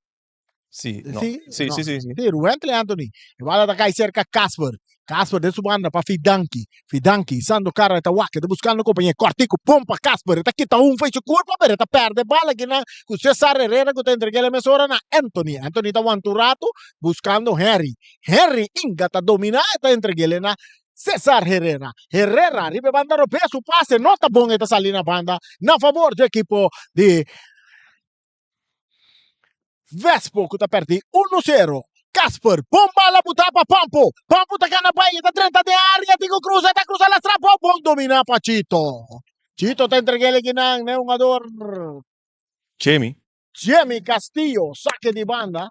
Sí, no. Sí, Sí, no. sí, sí, sí. Sí, Ruwentley Anthony. E bala ta kai serka Casper. Casper den su banda pa Fidanki. Fidanki sando kara e ta wak, e ta buskando kompañé. Kòrtiku, pon pa Casper. E ta kita un fei su kurpa, pero e ta pèrdè bala kinan ku Cesar Herrera ku ta entreg'é mesora na Anthony. Anthony ta wanta un ratu buskando Henry. Henry inga ta dominá, e ta entreg'é na Cesar Herrera. Herrera riba e banda robes, su pase no ta bon, e ta sali na banda na favor dje ekipo di Vespo ku ta pèrdí unu sero. Casper, bon bala butá pa Pampo. Pampo ta gana bai, e ta drenta den área, tin ku krusa, e ta krusa lastra, bon bon dominá pa Chito. Chito ta entreg'é lekinan na e hungador Jimmy. Jimmy Castillo, sake di banda.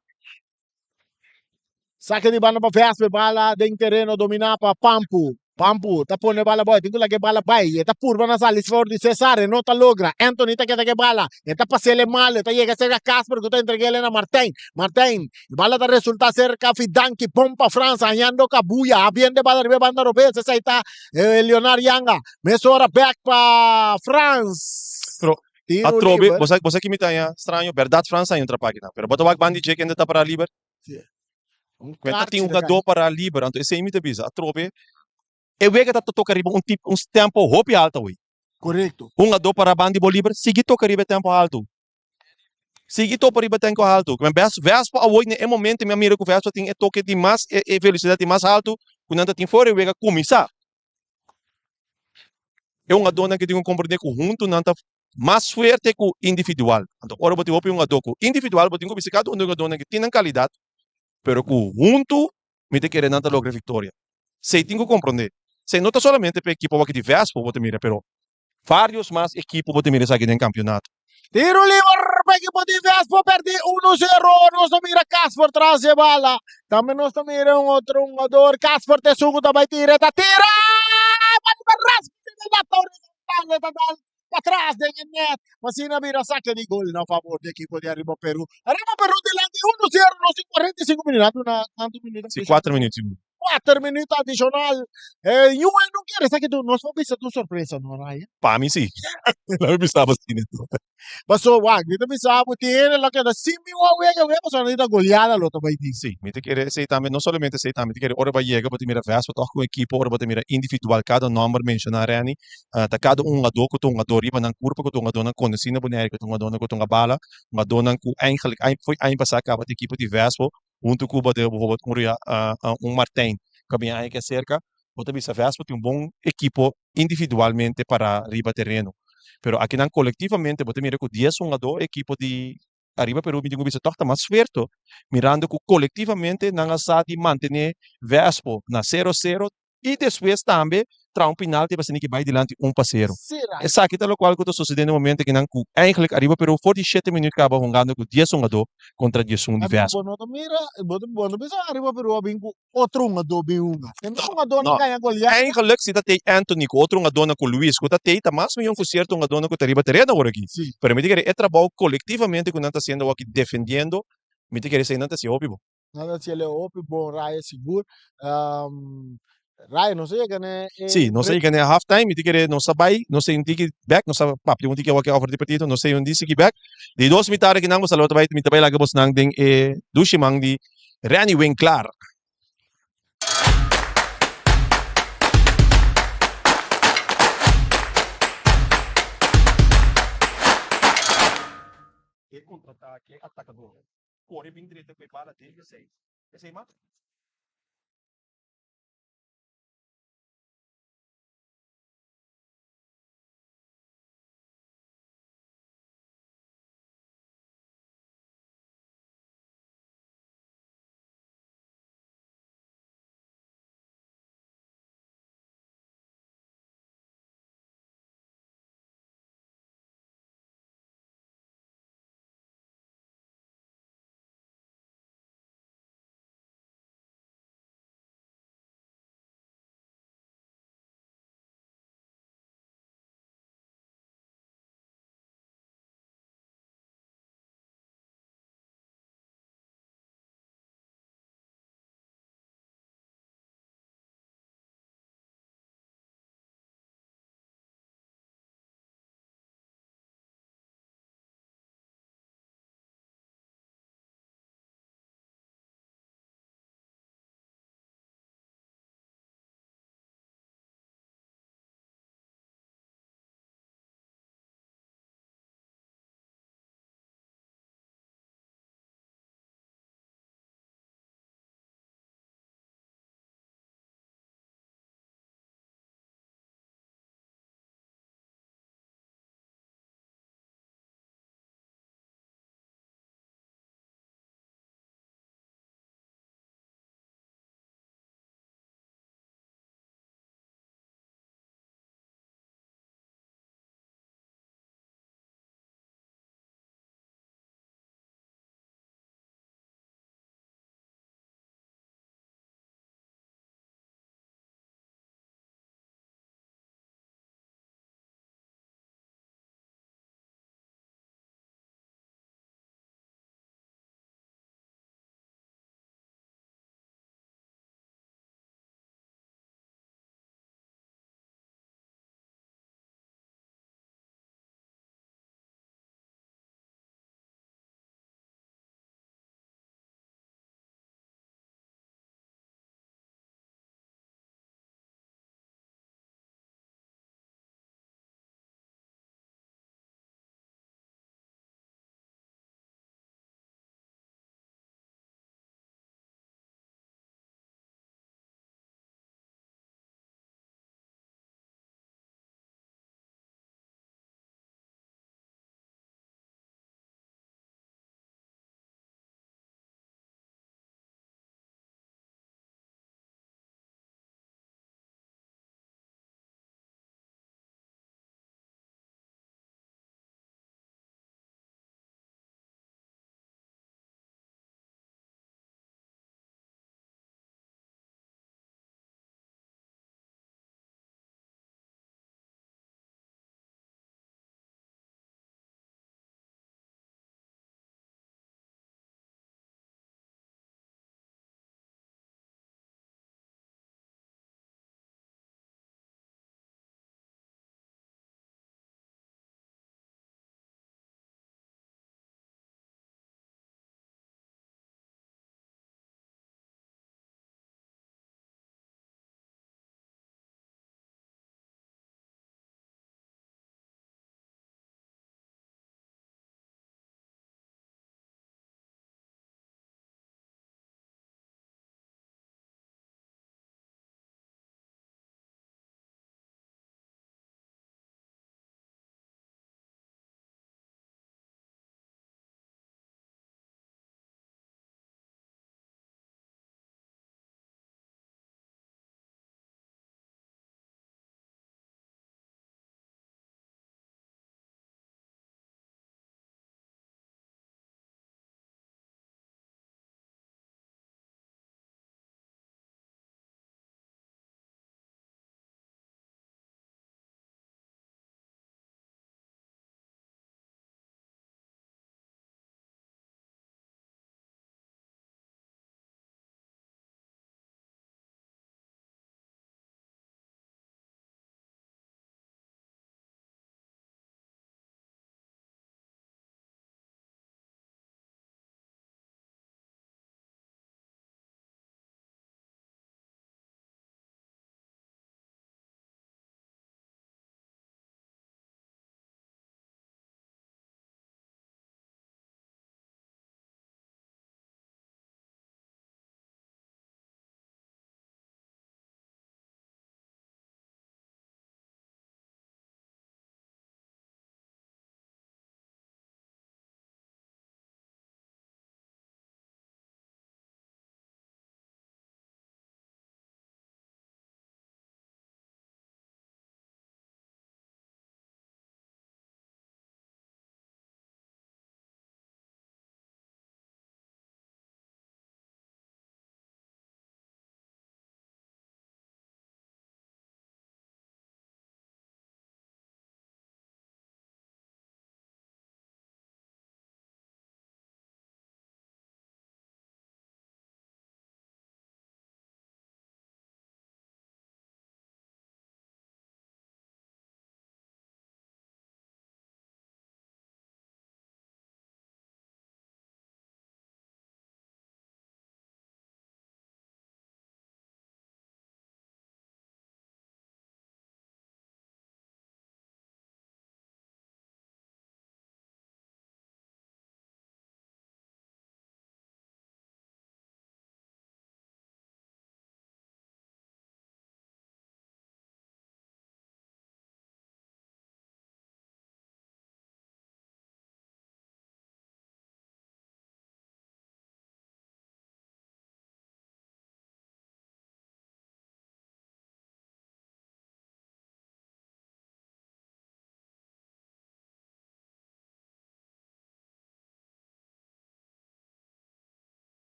Sake di banda pa Vespo, e bala den tereno dominá pa Pampo. Pampu ta pone bala boy, tin ku laga e bala bai. E ta purba na sali for di Cesar, e no ta logra. Anthony ta keda ku e bala. E ta pas'el e malo, e ta yega serka Casper ku ta entreg'el na Martijn. Martijn, e bala ta resulta serka Fidanki, pon pa Frans, hañando kabuya. Habiendo e bala riba e banda robes, esei ta Leonard Yanga. Mesora bek pa Frans. Pero Tiro atrobe, liber. bo sa bo sa ki mi ta haña straño? Bèrdat Frans a haña un trapaki nan, pero bo ta wak banda di dje kende ta pará liber? Sí. Un Cu ta kaartje tin ta hugadó kai. para liber, anto esei mi ta bisa, atrobe e wega ta toca riba un tip un tempo hopi alto awey. Correcto. Un hugadó para banda di bo liber, sigui toca riba e tempo alto. Sigui topa riba e tempo alto. Cu bes Vespa awoy na e momento mi a mira cu Vespa tin e toke di mas e e velocidad di mas alto cu nan ta tin for e wega cuminsa. E hungadónan ke tin ku komprendé ku huntu nan ta mas fuerte ku individual. Anto ora bo tin hopi hungadó ku individual bo tin ku bisa kada un di e hungadónan ke tin nan kalidat, pero ku huntu mi ta kere nan ta logra viktoria. Esei tin ku komprendé. Esei no ta solamente pa e ekipo awor di Vespo bo ta mira, pero varios mas ekipo bo ta mira esaki den kampionato. Tiro liber pa ekipo di Vespo perdi uno zero. Nos ta mira Casper tras di e bala. Tambe nos ta mira un otro hungador. Casper ta esun ku ta bai tira. E ta tira! E bala ta raspa den e lata horizontal. E ta dal patras den e net. Asina bira sake di gol na favor di ekipo di Arriba Peru. Arriba Peru dilanti uno zero. Nos tin 45 minuut. Nan duna kantu minuut Si, kuater minuut sigur. Kuater minuut adicional. Eh, Juve no quiere esaki tu, nos por bisa tu sorpresa, no, Ryan? Pa mi si. La mi bisaba asina enton. Paso, wak, mi ta bisa bo tin hende lo keda sin mi wou wega wega, pasobra nan ta goleada lo ta bai tin. Si, mi ta kere esei tambe, no solamente esei tambe, mi ta kere ora bo a yega bo ta mira Vespa tòg ku un ekipo, ora bo ta mira individual kada nòmber menshoná Renny, ta kada un hungadó ku ta hungadó riba nan kurpa, ku ta hungadónan konosí na Bonaire, ku ta hungadónan ku ta hunga bala, hungadónan ku eigenlijk fo'i aña pasá kaba ta ekipo di Vespa, Huntu ku bo den bijvoorbeeld un ria un Martijn ku a bin aña ke aserka, bo ta bisa Vespa tin un bon ekipo individualmente para riba tereno. Pero akinan kolektivamente bo ta mira ku dies hungadó e ekipo di Ariba Peru mi tin ku bisa tòg ta mas fuerto mirando ku kolektivamente nan a sa di mantené Vespo na sero sero i despues tambe traha un pinalti pa asina ki bai dilanti un pa sero. Esaki ta lokual ku ta sosede na e momento akinan ku eigenlijk Ariba Peru for di shete minuut kaba hungando ku dies hungadó kontra diesun di Vespo. Bo no ta mira, bo no bisa Ariba Peru a bin ku otro hungadó bin hunga. E mes hungadónan No, gaña goleada. eigenlijk si ta tei Anthony ku otro hungadónan ku Luis ku ta tei ta mas mihó ku sierto hungadónan ku ta riba tereno awor aki. Sí. Pero mi ta kere e trabou kolektivamente ku nan ta hasiendo awor aki defendiendo. Mi ta kere esei nan ta hasi hopi bo. Nan ta hasi hopi bon Raya sigur. Raya nos a yega na e. Si, nos a yega na e half time, mi ta kere nos a bai, nos a un tiki bek, nos a papia un tiki awor ke over di partido, nos a un di sigui bek. Di dos mitad akinan bo sa lo ta bai, mi ta bai laga bosnan den e dushi man di Renny Winklaar. E contraataque atacador core bin drenta cu e bala den esey. Esey mas.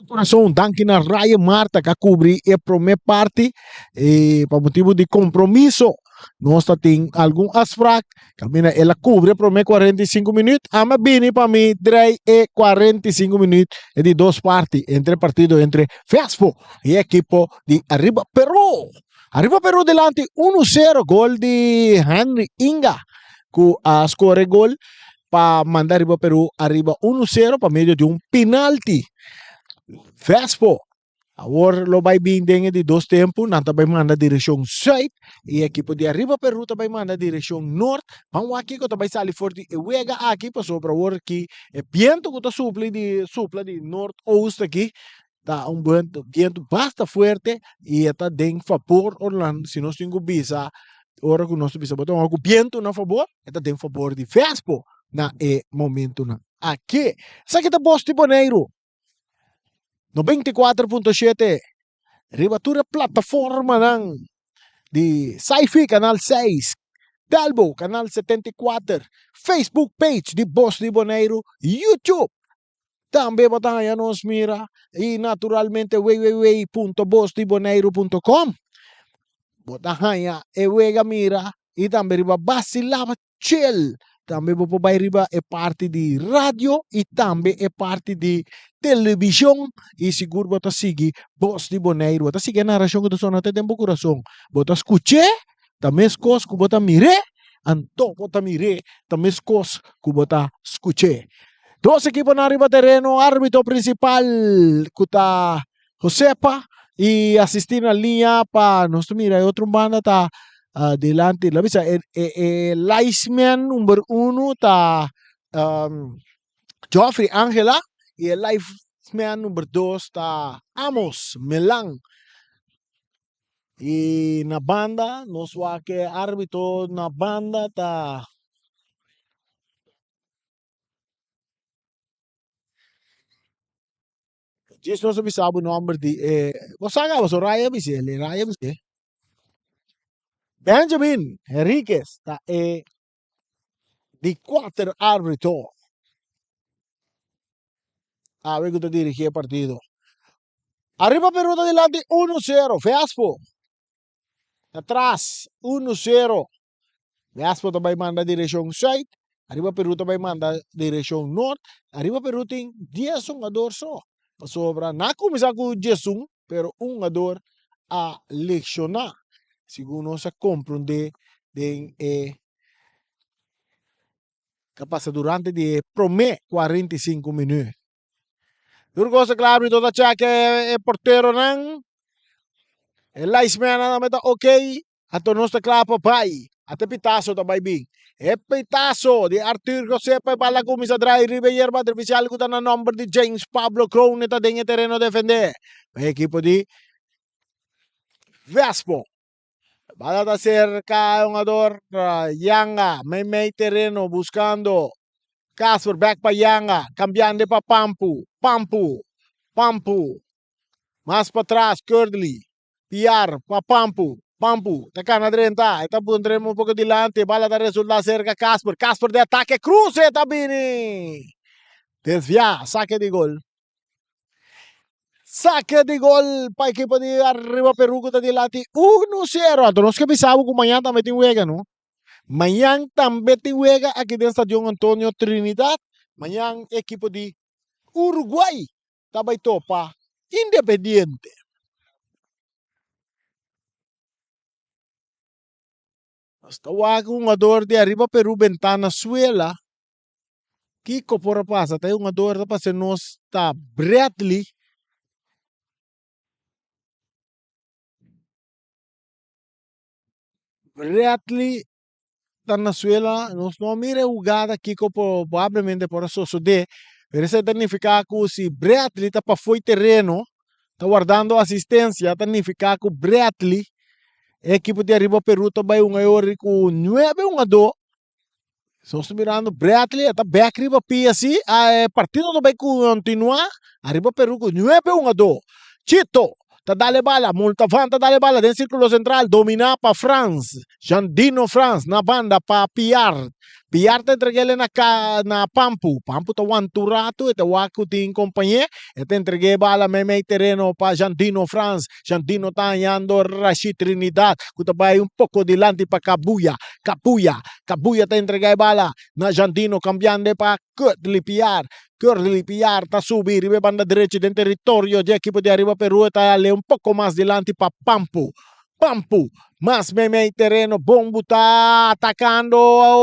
Corazon, danki na Ryan Marta que a cubri e prome parti e pa motibo di compromiso nos ta tin algun afspraak camina el a cubri e prome 45 minuut ama bini pa mi drei e 45 minuut e di dos parti entre partido entre Vespo y equipo di Arriba Peru. Arriba Peru dilanti 1-0 gol di Henry Inga cu a score gol pa manda Arriba Peru ariba 1-0 pa medio di un penalti. Vespo awor lo bai bin den e di dos tempo, nan ta bai manda direccion zuid y equipo di Arriba Peru ta bai manda direccion noord. Ban wak kiko ta bai sali for di e wega aki pasobra awor aki e biento cu ta supli di supla di noordoost aki ta un biento biento basta fuerte y e ta den fabor ora si nos tin cu bisa ora cu nos ta bisa bo ta wak cu biento na fabor e ta den fabor di Vespo na e momentonan aki. Esaki ta Bos di Boneiru 94.7 riba tur e plataformanan di Sci-Fi Canal 6, Telbo Canal 74, Facebook page di Bos di Boneiru, YouTube Tambe bo ta haña nos mira i naturalmente www.bosdiboneiru.com. Bo ta haña e wega mira i tambe riba Basilaba Chill. Tambe bo por bai riba e parti di radio i tambe e parti di televishon i sigur bo ta sigui Bos di Boneiru. Bo ta sigui e narashon ku ta sona te den bo kurason. Bo ta skuch'é ta meskos ku bo ta mir'é, anto bo ta mir'é ta meskos ku bo ta skuch'é. Dos ekiponan riba tereno, árbitro prinsipal ku ta Josepa i asistí na liña pa nos ta mira e otro banda ta dilanti la bisa e e linesman number uno ta Geoffrey Angela i e linesman number dos ta Amos Melan. I na banda nos wak e árbitro na banda ta. Djis nos a bisa bo nomber di e bo sa kaba so Raya bis'é le Raya bis'é Benjamin Henriquez ta e di kuater arbitro awe ku ta dirigí e partido. Ariba Peru ta dilanti uno sero Vespo ta tras uno sero. Vespo ta bai manda direccion zuid, Ariba Peru ta bai manda direccion noord. Ariba Peru tin dies hungador so, pasobra nan a cuminsa cu diesun, pero un hungador a lesiona, segun nos a comprende den e ta pasa durante di e prome 45 minuut. Tur cosa kla arbitro ta check e porteronan. E linesmannan tambe ta ok. Anto nos ta kla pa bai. Ata e pitazo ta bai bin. E pitazo di Arthur José pa e bala kuminsá drai riba e yerba artifisial ku ta na nòmber di James Pablo Kroon e ta den e tereno defendé pa e ekipo di Vespo. Bala ta serka e hungador Yanga meimei tereno buskando Casper bek pa Yanga kambiando pa Pampu Pampu Pampu mas patras Curdley Piar pa Pampu Pampu ta kana drenta e ta puntra un poko dilanti bala ta resulta serka Casper Casper den atake kruse ta bini desvia sake di gol. Sake di gol pa ekipo di Arriba Peru ku ta dilanti 1-0. Anto nos ke bisa bo ku mañan tambe tin wega no. Mañan tambe tin wega aki den Stadion Antonio Trinidad. Mañan ekipo di Uruguay ta bai topa Independiente. Nos ta wak hungador di Arriba Peru bentá na suela. Kiko por a pasa? Ta e hungador ta pasa nos ta Bradley. Bradley ta na suela. Nos no a mira e hugada kiko probablemente por a sosode. Pero esei ta nifiká ku si Bradley ta pafó e tereno, ta wardando asistensia, ta nifiká ku Bradley, e ekipo di Ariba Peru ta bai hunga e ora ku nuebe hungadó. Nos ta mirando Bradley a ta bek riba pia si e partido ta bay continua ariba Peru cu nuebe hungador. Chito ta dal e bala, Multafan ta dal e bala den circulo central domina pa Frans, Jandino Frans na banda pa Piar. Piar ta entreg'é na ka na Pampu. Pampu ta wanta un ratu, e ta wak ku tin kompañé. E ta entreg'é bala meimei tereno pa Jandino Frans. Jandino ta hañando Rashid Trinidad ku ta bai un poko dilanti pa Kabuya. Kabuya, Kabuya ta entregá e bala na Jandino kambiando pa Kurtley Piar. Kurtley Piar ta subi riba e banda drechi den teritorio di ekipo di Ariba Peru. E ta ale un poko mas dilanti pa Pampu. Pampu, mas meimei tereno, Bombu ta atakando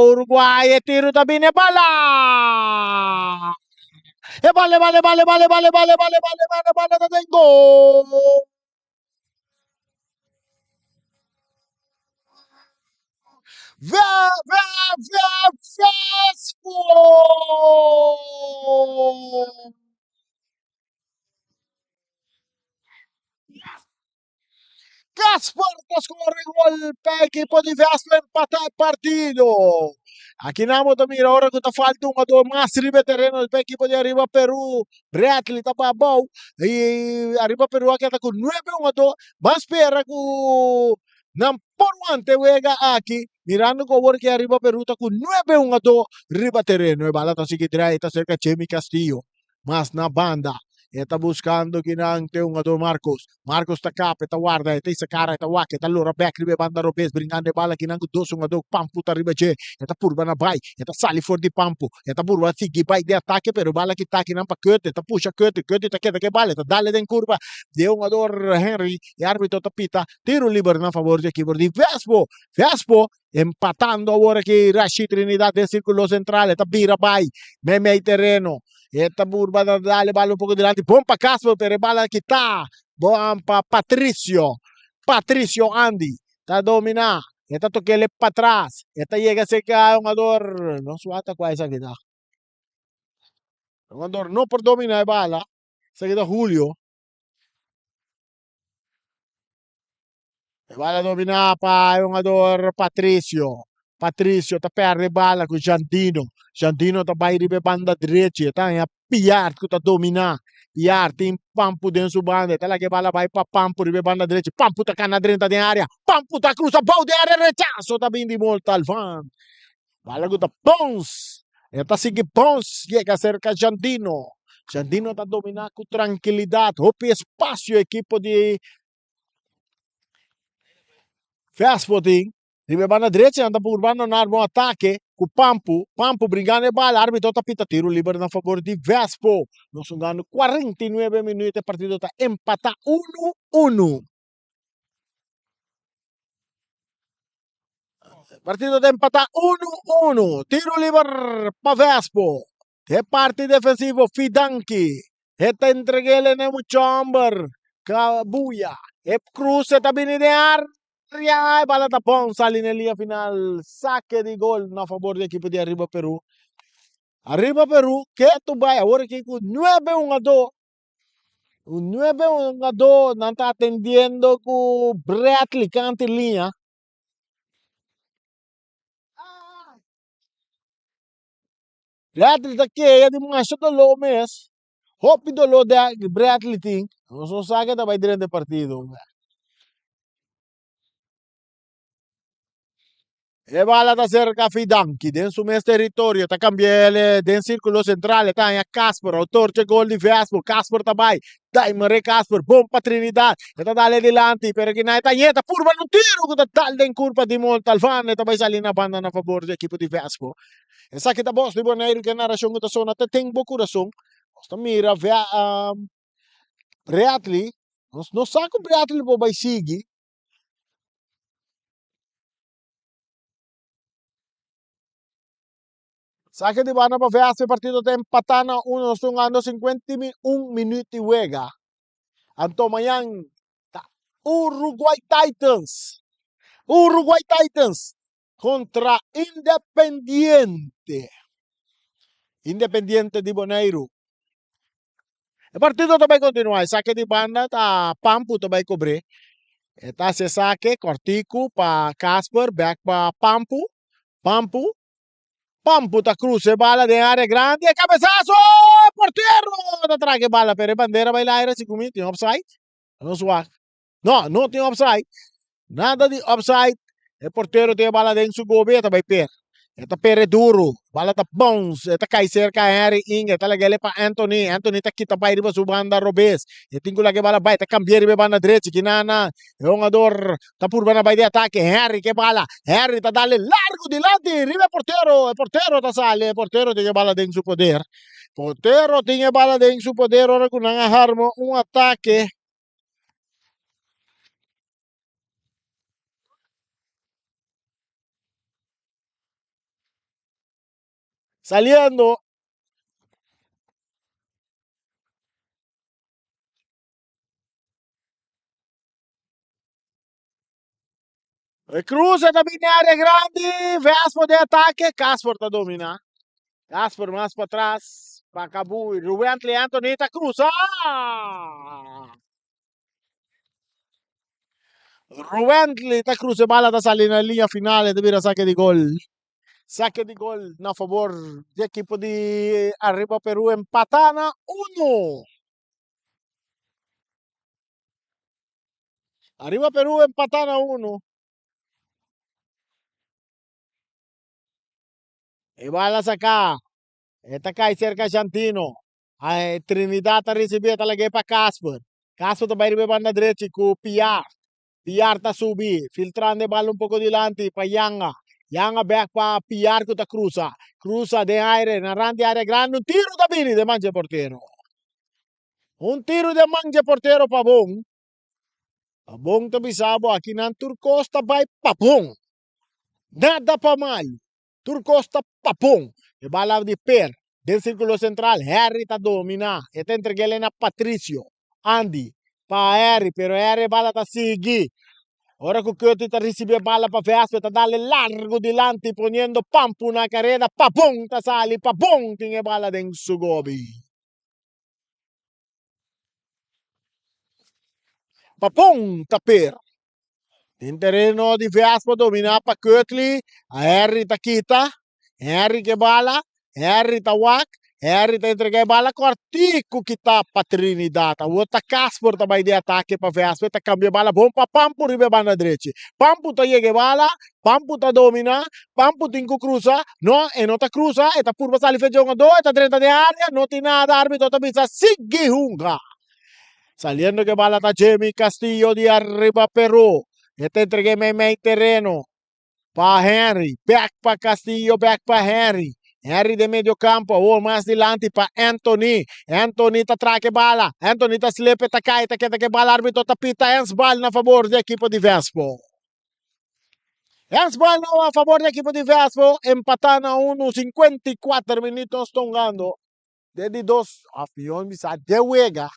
Uruguay, e tiro ta bini, e bala! E bala, e bala, e bala, e bala, e bala, e bala, e bala, e bala, e bala, e bala ta den gol! Ve, ve, ve, Vespo! Gaspar ta score gol pa ekipo di Vespa empatá e partido. Aki nan bo ta mira ora ku ta falta un jugador mas riba e tereno pa ekipo di Ariba Peru. Bradley ta pa abou i Ariba Peru a keda ku nuebe jugador. Ban spera ku nan por wanta e wega aki mirando ku awor ki Ariba Peru ta ku nuebe jugador riba tereno. E bala ta sigui drai ta serka Jimmy Castillo. Mas na banda e ta buscando kinan te hungador Marcos. Marcos ta kap, e ta warda, e ta isa cara, e ta wak, e ta lora bek riba e banda robes, brincando e bala kinan cu dos hungador Pampu ta riba dje. E ta purba na bai, e ta sali for di Pampu, e ta purba sigui bai den atake, pero e bala ki ta kinan pa Curtis, e ta pusha Curtis, Curtis ta keda cu e bala, e ta dale den curva di e hungador Henry, e arbitro ta pita tiro liber na favor di ekipo di Vespo. Vespo Empatando awor aki Rashid Trinidad den circulo central. E ta bira bai meimei tereno. E ta burba na dale bala un poco dilanti. Bon pa Casper, pero e bala kita. Bon pa Patricio. Patricio Andy ta domina. E ta tokele patras. E ta yega cerca hungador. No suata cua esaki ta. Hungador no por domina e bala. Esaki ta Julio. E bala dominá pa e hungador Patricio. Patricio ta perde bala ku Jandino. Jandino ta bai riba e banda drechi. E ta haña Piart ku ta dominá. Piart tin Pampu den su banda. E ta laga e bala bai pa Pampu riba e banda drechi. Pampu ta kana drenta den área. Pampu ta krusa bou den área. Rechaso ta bin di Montalvan. Bala ku ta Pons. E ta sigui Pons yega serka Jandino. Jandino ta dominá ku trankilidat. Hopi espasio ekipo di Vespo tin riba e banda drechi nan ta purbando nan arma un atake ku Pampu. Pampu bringando e bala arbitro ta pita tiro liber na fabor di Vespo. Nos hungando 49 minuut e partido ta empata unu unu. Partido ta empata unu unu. Tiro liber pa Vespo. E parti defensivo Fidanki e ta entreg'el na e mucha homber Kabuya. E kruse ta bini den area e bala ta bon sali na e liña final. Sake di gol na fabor di ekipo di Arriba Peru. Arriba Peru ketu bai awor aki ku nuebe hungadó. Un nuebe hungadó nan ta atendiendo ku Bradley kanti liña. Bradley ta keya di masha doló mes. Hopi doló de Bradley tin. Nos no sa ke ta bai drenta e partido. E bala ta serka Fidanki den su mes teritorio. Ta kambia el den sirkulo sentral. E ta haña Casper, outor dje gol di Vespo. Casper ta bai. Daimare Casper, bon pa Trinidad. E ta dale dilanti, pero kina e ta yeta purba un tiro ku ta dal den kurpa di Montalvan. E ta bai sali na banda na fabor di ekipo di Vespo. Esaki ta bos di Boneiru ku e narashon ku ta sona te den bo kurason. Nos ta mira via Bradley. Nos no sa ku Bradley por bai sigui. Sake di banda pa VSP partido ta empatá na uno. Nos ta hungando 51 minüt di wega. Anto mañan ta Uruguay Titans. Uruguay Titans kontra Independiente. Independiente di Boneiru. E partido ta bai kontinuá. E sake di banda ta Pampu ta bai kobr'é. E ta hasi e sake kòrtiku pa Casper, bèk pa Pampu. Pampu. Pampu ta krusa e bala den área grandi. E kabesaso! Portero ta traga e bala, pero e bandera bai laira si ku mi tin offside. Nos wak. No, no tin offside. Nada di offside. E portero tin e bala den su gobe, e ta bai per. E ta pere duru, bala ta bounce, e ta kai serka Henry Inge, e ta laga ele pa Anthony, Anthony ta kita bai riba su banda robes, e tin ku laga e bala bai, ta kambia riba e banda drechi, kinana e hungador ta purba na bai di atake, Henry ke bala, Henry ta dale largu dilanti riba e portero, e portero ta sali, e portero tin e bala den su poder, portero tin e bala den su poder ora ku nan a harma un atake. Saliendo. E cruza ta bini área grandi. Vespo de ataque. Casper ta domina. Casper mas pa tras. Pa Cabu. Rubentley Anthony ta cruza. Rubentley ta cruza e bala ta sali na liña final. E ta bira saque di gol. Saque di gol na favor di equipo di Arriba Peru. Empata na 1. Arriba Peru empata na 1. E bala saca. E ta cai cerca Jantino. Trinidad ta ricibi e ta lag'e pa Casper. Casper ta bai riba e banda drechi cu Piar. Piar ta subi, filtrando e bala un poco dilanti pa Yanga. Yanga bek pa Piar cu ta cruza. Cruza den aire, na rand di area grandi, un tiro ta bini den man dje portero. Un tiro den man dje portero Pabon. Pabon ta bisa bo aki nan tur cos ta bai pa bon. Nada pa malu. Tur cos ta papon. E bala di Per den circulo central. Harry ta domina. E ta entreg'el na Patricio. Andy pa Harry, pero Harry e bala ta sigui. Ora cu Curtis ta ricibi e bala pa Vespa, e ta dale largo dilanti poniendo Pampu na careda. Papon ta sali, Papon tin e bala den su gobi. Papon ta per. Den tereno di Vespa dominá pa Curtley. Henry ta kita. Henry ke bala. Henry ta wak. Henry ta entregá e bala kòrtiku kita pa Trinidad. Awor ta Casper ta bai den atake pa Vespa. E ta kambia e bala bon pa Pampu riba e banda drechi. Pampu ta yega e bala. Pampu ta dominá. Pampu tin ku krusa. No, e no ta krusa. E ta purba sali fe djongadó. E ta drenta den área. No tin nada. Árbitro ta bisa sigui hunga. Saliendo ke bala ta Jimmy Castillo di Arriba Peru. E ta entregué mei mei tereno pa Henry. Back pa Castillo, back pa Henry. Henry den medio campo, awor mas dilanti pa Anthony. Anthony ta traha ke bala. Anthony ta slip, e ta kai, ta keda ke bala. Arbitro ta pita handsbal na favor di ekipo di Vespo. Handsbal na favor di ekipo di Vespo. Empatá na 1, 54 minutos tongando. Den di dos of mihor bisa de wega.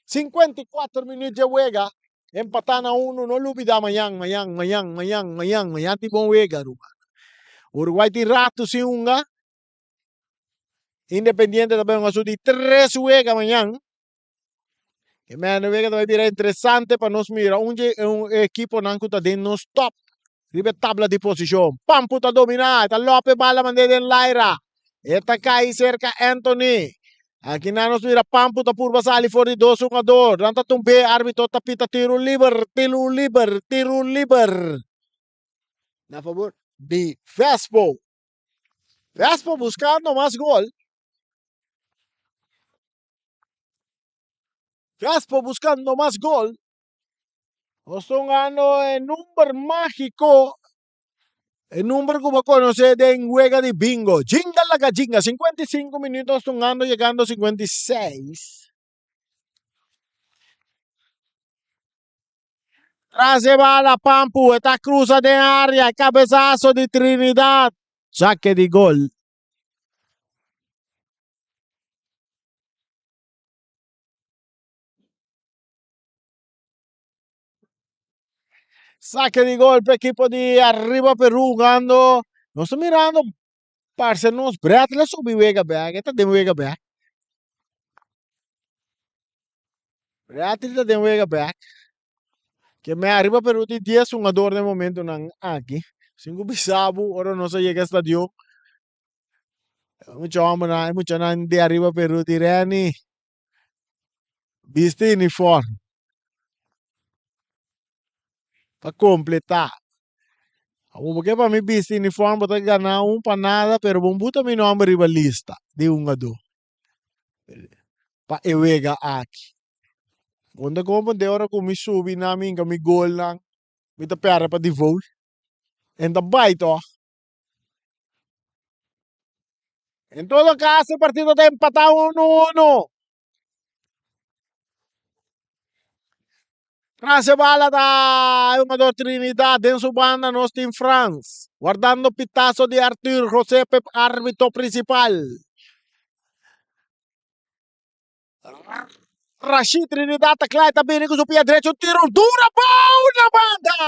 54 minuut dje wega. Empatá na unu. No lubidá mañan, mañan, mañan, mañan, mañan. Mañan tin bon wega, ruman. Uruguay tin ratu sin hunga. Independiente ta bai hunga su di tres wega mañan. E mene wega ta bai bira interesante pa nos mira un dje un ekiponan ku ta den nos top riba e tabla di posishon. Pampu ta dominá, e ta lòp e bala mand'é den laira. E ta kai serka Anthony. Akinan nos mira Pampu ta purba sali for di dos hungador. Nan ta tumb'é, árbitro ta pita tiru liber, tiru liber, tiru liber na fabor di Vespo. Vespo buskando mas gol. Vespo buscando mas gol. Nos ta hungando e number mágico. E number ku bo konosé den wega di bingo. Jinga laga jinga. 55 minuut nos ta hungando yegando 56. Tras e bala Pampu e ta cruza den área. Cabezazo di Trinidad. Saque di gol. Saque di gol pa equipo di Arriba Peru jugando. Nos ta mirando parce nos Bradley a subi wega bek. E ta den wega bek. Bradley ta den wega bek. Ke me Arriba Peru tin 10 hungador den momentonan aki. Sin ku bisa bo ora nos a yega stadion. Mucha hombernan e muchanan di Arriba Peru di Renny. Bisti uniform pa kompletá. Abo bo ke pa mi bisti uniform bo ta gana un pa nada pero bo buta mi nomber riba lista di hungadó pa e wega aki. Bo ta comprende ora ku mi subi nan mi hinka mi golnan mi ta perde pa default en ta bai tog. En todo caso e partido ta empata uno uno. Tras e bala ta e hungador Trinidad den su banda nos tin Frans wardando pitazo di Arthur José p'e arbitro principal. Rashid Trinidad ta kla e ta bini ku su pia drecho un tiro duro abou na banda.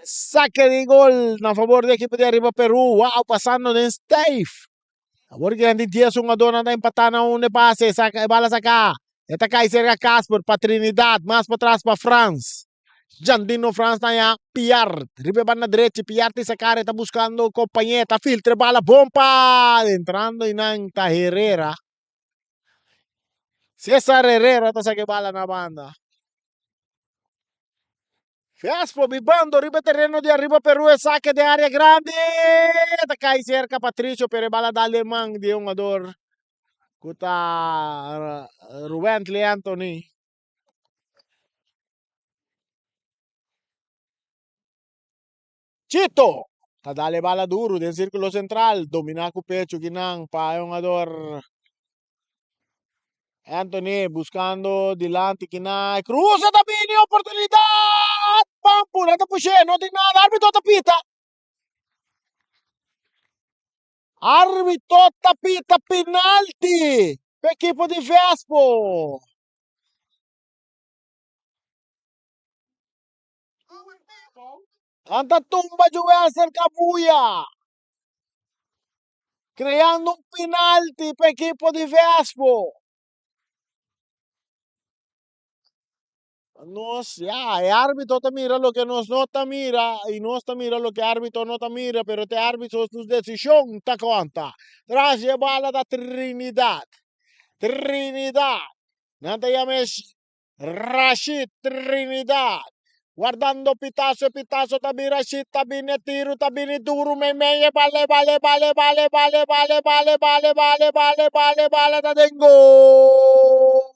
Saque di gol na favor di equipo di Arriba Peru. Wow, pasando den stijf. Awor que tin 10 hungadornan ta empatá na un de pase. Saca, e bala saca. E ta cai cerca Casper pa Trinidad. Mas pa tras pa Frans. Jandino Frans na ya Piart. Riba e banda derechi. Piart di sacar. E ta buscando compañero. Ta filtra e bala. Bon pa. Entrando y nan ta Herrera. Cesar Herrera ta saca e bala na banda. Fiaspo bibando riba e terreno di Arriba Peru e saque den area grandi ta cay cerca Patricio pero e bala dal den man di e hungador cu ta Rubentley Anthony. Chito ta dal e bala duro den circulo central domina cu pecho kinan pa e hungador Anthony buscando dilanti kina cruza ta bini oportunidad Pampu nan ta pushe no tin nada arbitro ta pita arbitro ta pita penalti pa ekipo di Vespo. Nan ta tumba Joelser Cabuya. Creando un penalti pa ekipo di Vespo. Nos, ya, e arbitro ta mira loke nos no ta mira y nos ta mira loke arbitro no ta mira, pero te arbitro su decision ta conta. Tras di e bala ta Trinidad. Trinidad. Nan ta yama e Rashid Trinidad wardando pitazo e pitazo ta bin Rashid ta bini e tiro ta bini duro meimei e bale bale bale bale bale bale bale bale bale bale bale bale ta den gol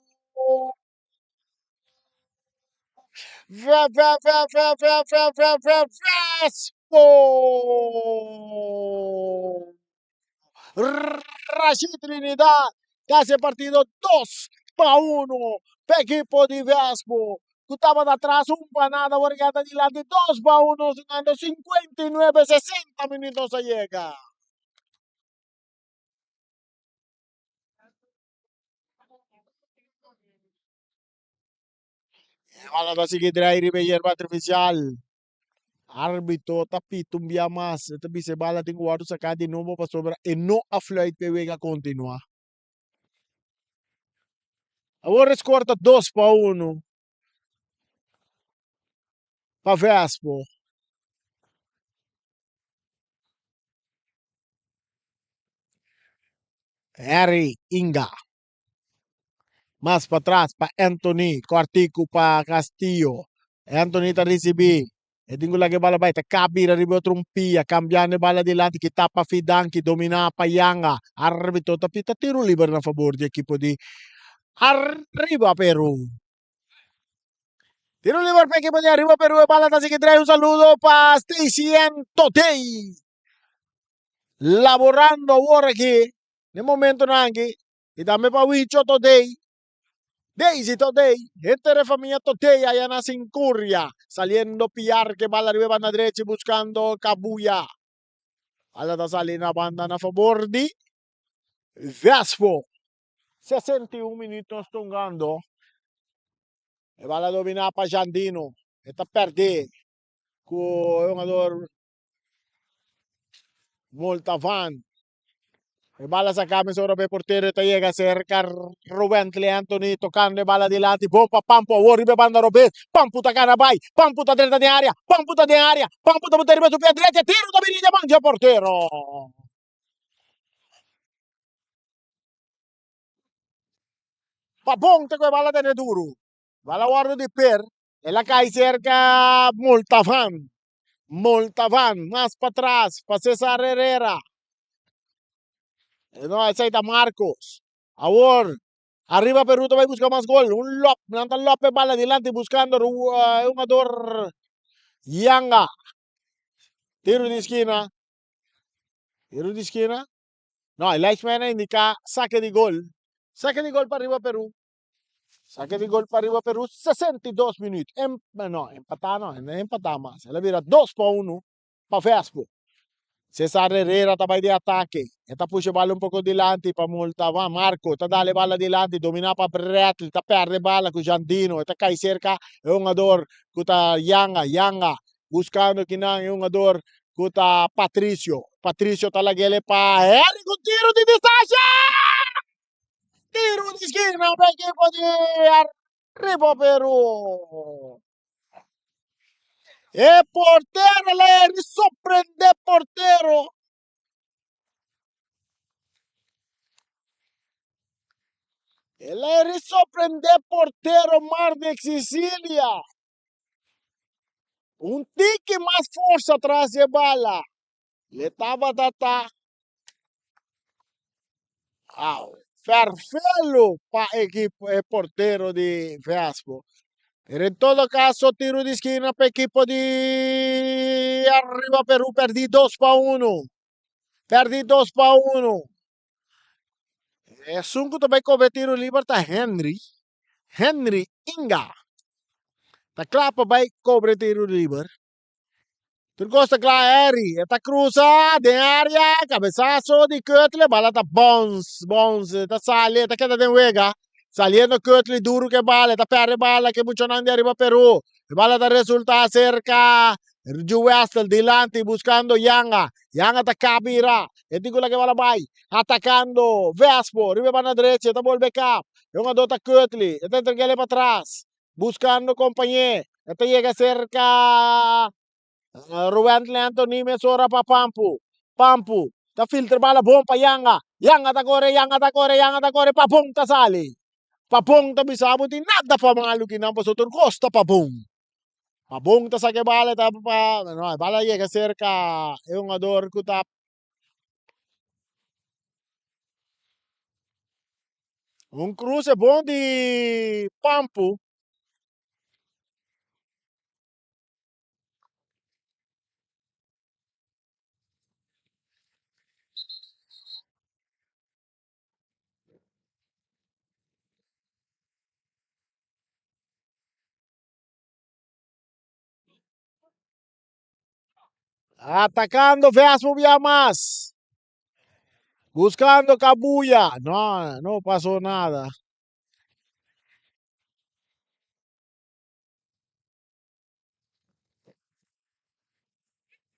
Ve ve ve ve ve ve ve ve Vespo Rashid Trinidad ta hasi e partido dos pa uno pa ekipo di Vespo ku tabata atras un pa nada awor ya ta dilanti dos pa uno sumando 59 60 minüt nos a yega. E bala ta sigui drai riba e yerba artificial. Arbitro ta pita un bia mas. E ta bisa e bala tin ku wòrdu saká di nobo pasobra e no a fluit pa e wega kontinuá. Awor e skor ta 2-1 pa Vespo. Harry Inga. Mas patras pa Anthony, kòrtiku pa Castillo. Anthony ta risibí. E tin ku laga e bala bai. Ta kap bira riba otro un pia. Kambiando e bala dilanti kita pa Fidanki. Dominá pa Yanga. Arbitro ta pita tiro liber na fabor di ekipo di Arriba Peru. Tiro liber pa ekipo di Arriba Peru. E bala ta sigui trae un saludo pa Stacy Ann Totey. Laborando awor aki. Na e momentonan aki. I tambe pa Wicho Todey, Daisy Todey, henter e famia Todey aya na Sincuria, saliendo Piar ke bala riba e banda drechi buscando Cabuya. Bala ta sali na banda na fabor di Vespo. 61 minuut nos tungando. E bala domina pa Jandino. E ta perde ku e hungador Moltavan. E bala saca mesora pa e portero e ta yega cerca Rubentley Anthony tocando e bala dilanti bon pa Pampo awor riba e banda robes Pampo ta gana bay Pampo ta drenta den area Pampo ta den area Pampo ta bota riba su pia drecha tiro ta bini den man di e portero. Pabon ta ku e bala tene duru. Bala wòrdu di per. El a kai serka Moltavan. Moltavan mas patras pa Cesar Herrera. No, esei ta Marcos. Awor, ariba Peru ta bai buska mas gol. Un lop, nan ta lop e bala dilanti buskando e hungador Yanga. Tiro di skina. Tiro di skina. No, e linesman a indiká sake di gol. Sake di gol pa riba Peru. Sake di gol pa riba Peru, 62 minuut. Em, no, empatá no, no empatá mas. El a bira 2-1 pa Vespo. Cesar Herrera ta bai di atake. E ta pusha e bala un poko dilanti pa Multava. Marco ta dal e bala dilanti, dominá pa Bradley. Ta pèrdè bala ku Jandino. E ta kai serka e hungador ku ta Yanga. Yanga buskando kinan e hungador ku ta Patricio. Patricio ta lag'el pa Henry ku tiro di distansha! Tiro di skina pa ekipo di Arriba Peru. E portero Larry sorprende portero. Larry sorprende portero Mardex Sicilia. Un tiki mas forsa tras di e bala. Le tabata ta Wow, ferfelu pa ekipo e portero di Vespo. Pero en todo caso tiro di skina pa ekipo di Arriba Peru perdi 2-1. Perdi 2-1. Esun ku ta bai kobre tiro liber ta Henry. Henry Inga. Ta kla pa bai kobre tiro liber. Tur kos ta kla Harry. E ta krusa den área. Kabesaso di Kurtley. Bala ta bounce, bounce. E ta sali, e ta keda den wega. Saliendo Kurtley duru ku e bala. E ta pèrdè bala ku e muchanan di ariba Peru. E bala ta resultá serka Juwestel dilanti buskando Yanga. Yanga ta kabira. E tin ku laga e bala bai. Atakando Vespo riba e banda drechi. E ta bolbe kap. E hungadó ta Kurtley. E ta entreg'el patras. Buscando compañé, e ta yega cerca Ruwentley Anthony mesora pa Pampu. Pampu ta filtra bala bon pa Yanga. Yanga ta core, Yanga ta core, Yanga ta core, Pabon ta sali. Pabon ta bisa bo tin nada pa malu kinan pasobra tur cos ta Pabon. Pabon ta saca e bala e ta pa, no, e bala yega cerca e hungador cu ta Un cruce bon di Pampu. Atacando Vespo bia mas. Buscando Cabuya. No, no pasó nada.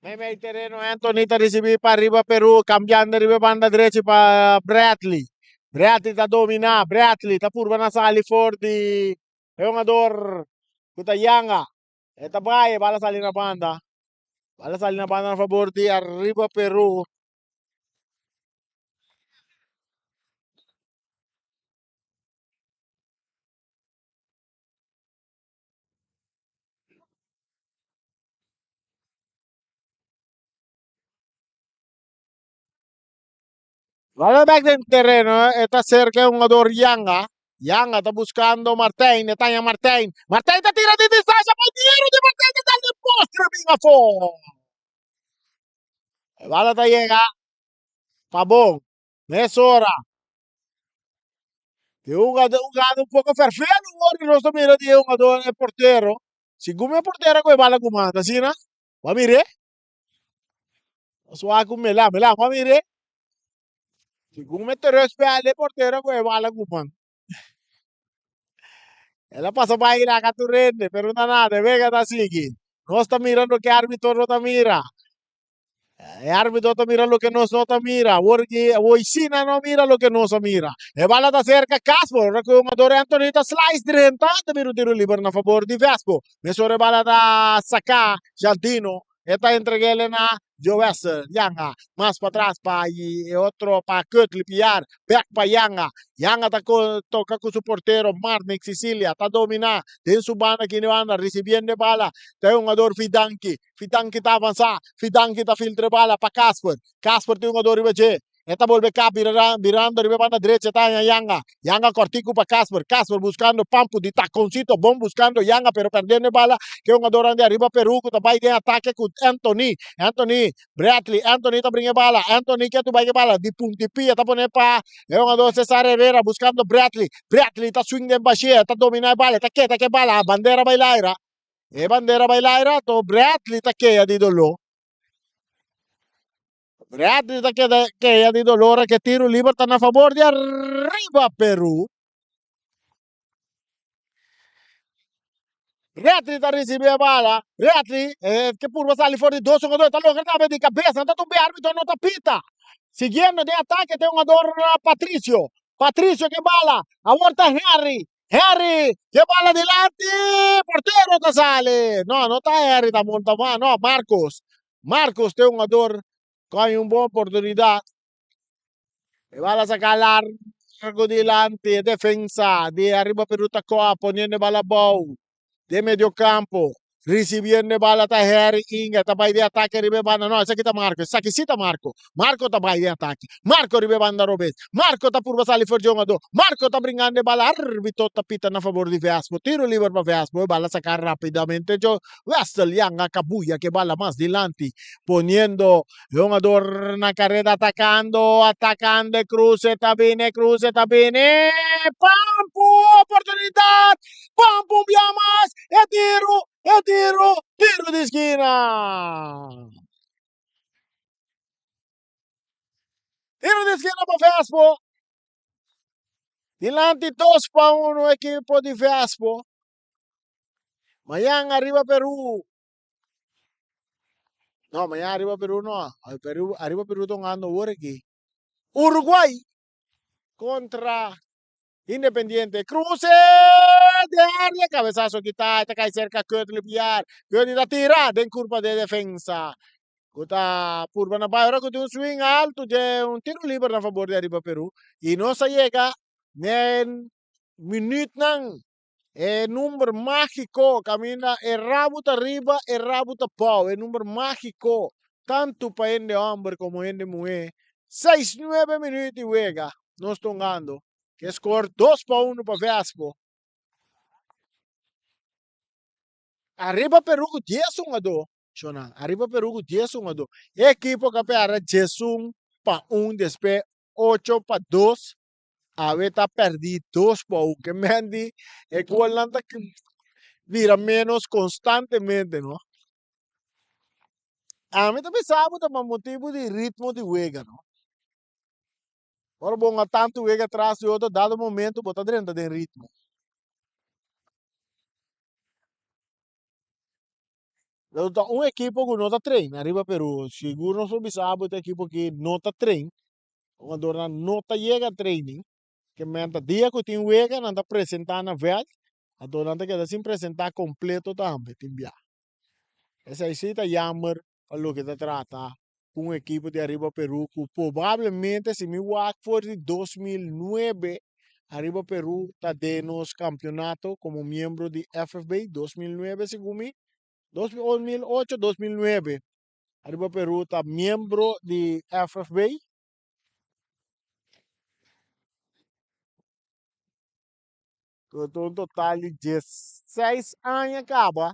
Meimei terreno Anthony ta recibi pa riba Peru, cambiando riba banda derecha pa Bradley. Bradley ta domina, Bradley ta purba na sali for di e jugador ku ta Yanga. E ta bai, e bala sali na banda. Bala sali na banda na fabor di Arriba Peru. Bala bek den tereno, e ta cerca e hungador Yanga. Yanga ta buscando Martijn, e taña Martijn. Martijn ta tira di distancia, pa tiro di Martijn ta dal den poste bin afó. E bala ta yega Pabon, mesora. E hungador hungando un poco fervelo ora nos ta mira di e hungador e portero. Segun e portero cu e bala cu manda, asina? Bo a mir'é? Nos wak ku Mela, Mela, bo a mir'é? Segun mi terugspel e portero ku e bala ku man. El a pasa bai laga tur hende, pero na nada, e wega ta sigui. Nos ta mira loke arbitro no ta mira. E arbitro ta mira loke nos no ta mira. Awor ki awor si nan no mira loke nos a mira. E bala ta serka Casper, ora ku e hungador Anthony ta slice drenta, ta bira un tiro liber na fabor di Vespo. Mesora e bala ta saka Jaldino. E ta entreg'é na Joesser. Yanga mas patras pa e otro pa Kutli Piar. Bek pa Yanga. Yanga ta toka ku su portero Marnik Sicilia. Ta dominá den su banda kini banda risibiendo e bala ta e hungador Fidanki. Fidanki ta avansá. Fidanki ta filtra e bala pa Casper. Casper tin hungador riba dje. E ta bolbe kap birando riba e banda drecha ta haña Yanga. Yanga kòrtiku pa Casper. Casper buskando Pampu di takoncito bon buskando Yanga pero pèrdiendo e bala ke hungadornan di Ariba Peru ku ta bai den atake ku Anthony. Anthony, Bradley, Anthony ta bringa e bala. Anthony ke tu bai ku e bala di punti pia ta pone pa e hungador Cesar Herrera buskando Bradley. Bradley ta swing den bashia ta domina e bala e ta keda ku e bala bandera bai laira. E bandera bai laira to Bradley ta kea di doló. Bradley ta keda keha di dolor ke tiro liber ta na fabor di Arriba Peru. Bradley ta ricibi e bala. Bradley eh, ke purba sali for di dos jugador. Ta logra tambe di cabeza. Ta tumbe arbitro no ta pita. Siguiendo den ataque te jugador Patricio. Patricio ke bala. Awor ta Henry. Henry ke bala dilanti. Portero ta sali. No, no ta Henry ta monta. No, Marcos. Marcos ta e hungador cu hay un bon oportunidad. E bala saca largo dilanti e defensa di Arriba Peru ta coa poniendo e bala abou den medio campo. Ricibiendo e bala ta Harry Inga ta bay den atake riba e banda. No, esaki ta Marco. Esaki si ta Marco. Marco ta bay den atake. Marco riba e banda robes. Marco ta purba sali for di hungador. Marco ta bringando e bala. Arbitro ta pita na fabor di Vespo. Tiro liber pa Vespo. E bala saca rapidamente. Westel Yanga Kabuya ke bala mas dilanti poniendo e hungador na kareda atakando, atakando e cruce ta bini, cruce ta bini, Pampu oportunidad, Pampu un bia mas, e tiro, e tiro, tiro di skina. Tiro di skina pa Vespo. Dilanti 2-1 ekipo di Vespo. Mañan Arriba Peru. No, mañan Arriba Peru no. Peru, Arriba Peru ta hungando awor aki. Uruguay kontra Independiente. Cruce de área. Cabezazo kita. Ta kai cerca Kurt Piar. Kurt ta tira den curva de defensa. Ku ta purba na bai. Ora ku tin un swing alto de un tiro liber na favor de Arriba Peru. Y nos a yega den minuutnan E number mágiko kaminda e rabu ta riba, e rabu ta bou. E number mágiko tantu pa hende hòmber komo hende muhé. Seis nuebe minüt di wega nos ta hungando. Ke skor 2-1 pa Vespo. Ariba Peru ku 10 hungadó. Shonnan, Ariba Peru ku 10 hungadó. E ekipo ku a pèrdè 11-1 despues 8-2 Awe ta pèrdí dos bou. Ke men di e golnan ta bira ménos konstantemente, no? Ami ta bisa bo ta pa motibu di ritmo di wega, no? Ora bo hunga tantu wega tras di otro, dado momento bo ta drenta den ritmo. Lo ta un ekipo ku no ta train ariba Peru. Sigur nos por bisa bo ta ekipo ki no ta train. Hungadornan no ta yega training. Ke men ta dia ku tin wega nan ta presentá na vèlt, anto nan ta keda sin presentá kompleto tambe tin bia. Esei si ta yammer pa loke ta trata ku un ekipo di ariba Peru ku probablemente si mi wak for di 2009 ariba Peru ta den nos kampionato komo miembro di FFB 2009 segun mi, 2008, 2009 Ariba Peru ta miembro di FFB. Ku ta un total di 16 aña kaba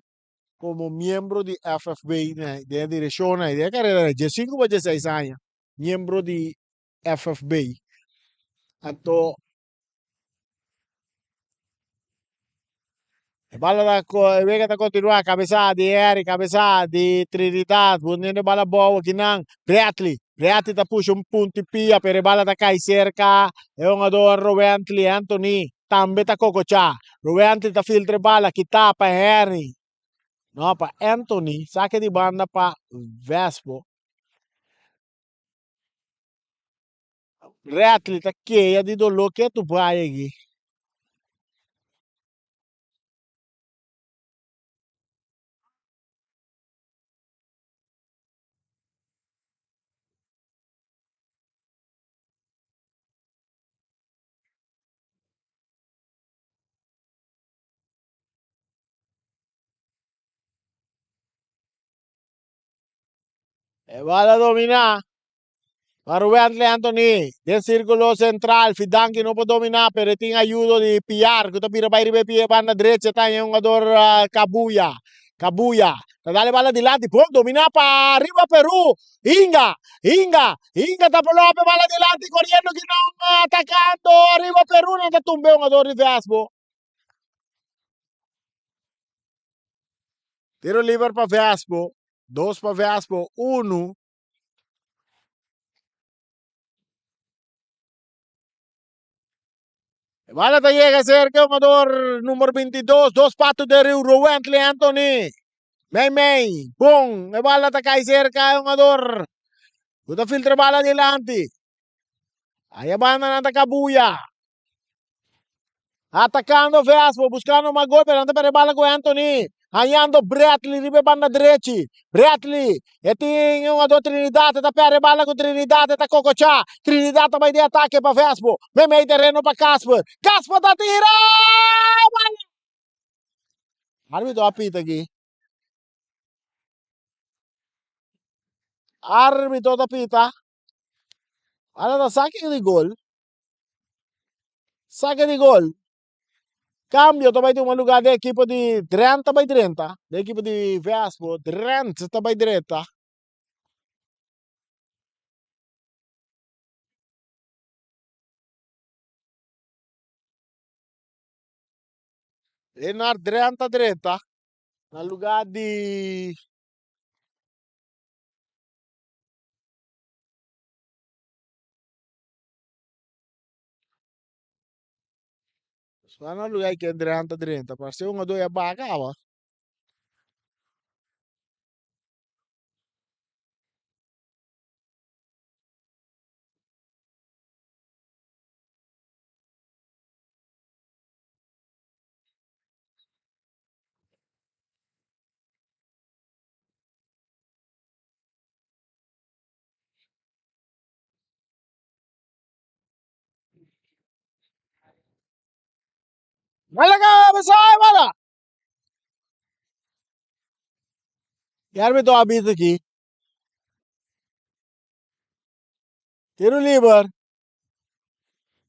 komo miembro di FFB den e direkshonnan den e karera 15 pa 16 aña miembro di FFB. Anto E bala ta e wega ta kontinuá, kabesá di Eric, kabesá di Trinidad, poniendo e bala bou akinan, Bradley, Bradley ta pusha un punti pia, pero e bala ta kai serka e hungador Rowentley, Anthony tambe ta kokochá, Rowentley ta filtra e bala, kitá pa Henry, no pa Anthony, sake di banda pa Vespo. Bradley ta keya di doló ke tu bai aki. E bala dominá pa Rubentley Anthony den sírkulo sentral. Fidanki no por dominá pero e tin ayudo di Piar ku ta bira bai riba e pie banda drecha ta haña e hungador Kabuya. Kabuya ta dal e bala dilanti bon dominá pa Riba Peru. Inga, Inga, Inga ta por lope bala dilanti koriendo kinan atakando Riba Peru nan ta tumba e hungador di Vesbo. Tiro liber pa Vespo. Dos pa Vespo, unu. E bala ta yega cerca e jugador numero 22, dos pato de Rio, Rowentley Anthony. Mei mei, bon, e bala ta cai cerca e jugador. Ku ta filtra bala dilanti. Aí a banda nan ta cabuya. Atacando Vespo, buscando mas gol, pero nan ta perde bala cu Anthony. Hañando Bradley riba e banda drechi. Bradley, e tin un jugador Trinidad, e ta perde bala cu Trinidad, e ta cococha. Trinidad ta bay den atake pa Vespo. Memey tereno pa Casper. Casper ta tira! Bala! Arbitro a pita aki. Arbitro ta pita. Bala ta sake di gol. Saque di gol. Cambio ta bai tuma lugar den equipo di Drenthe ta bai drenta. Den equipo di Vespo, Drenthe ta bai drenta. Leonard Drenthe ta drenta na lugar di Swa na lugar ke drenta drenta. Parse un a baha kaba. Bala kabesa bala. E árbitro a bisa aki. Tiro liber.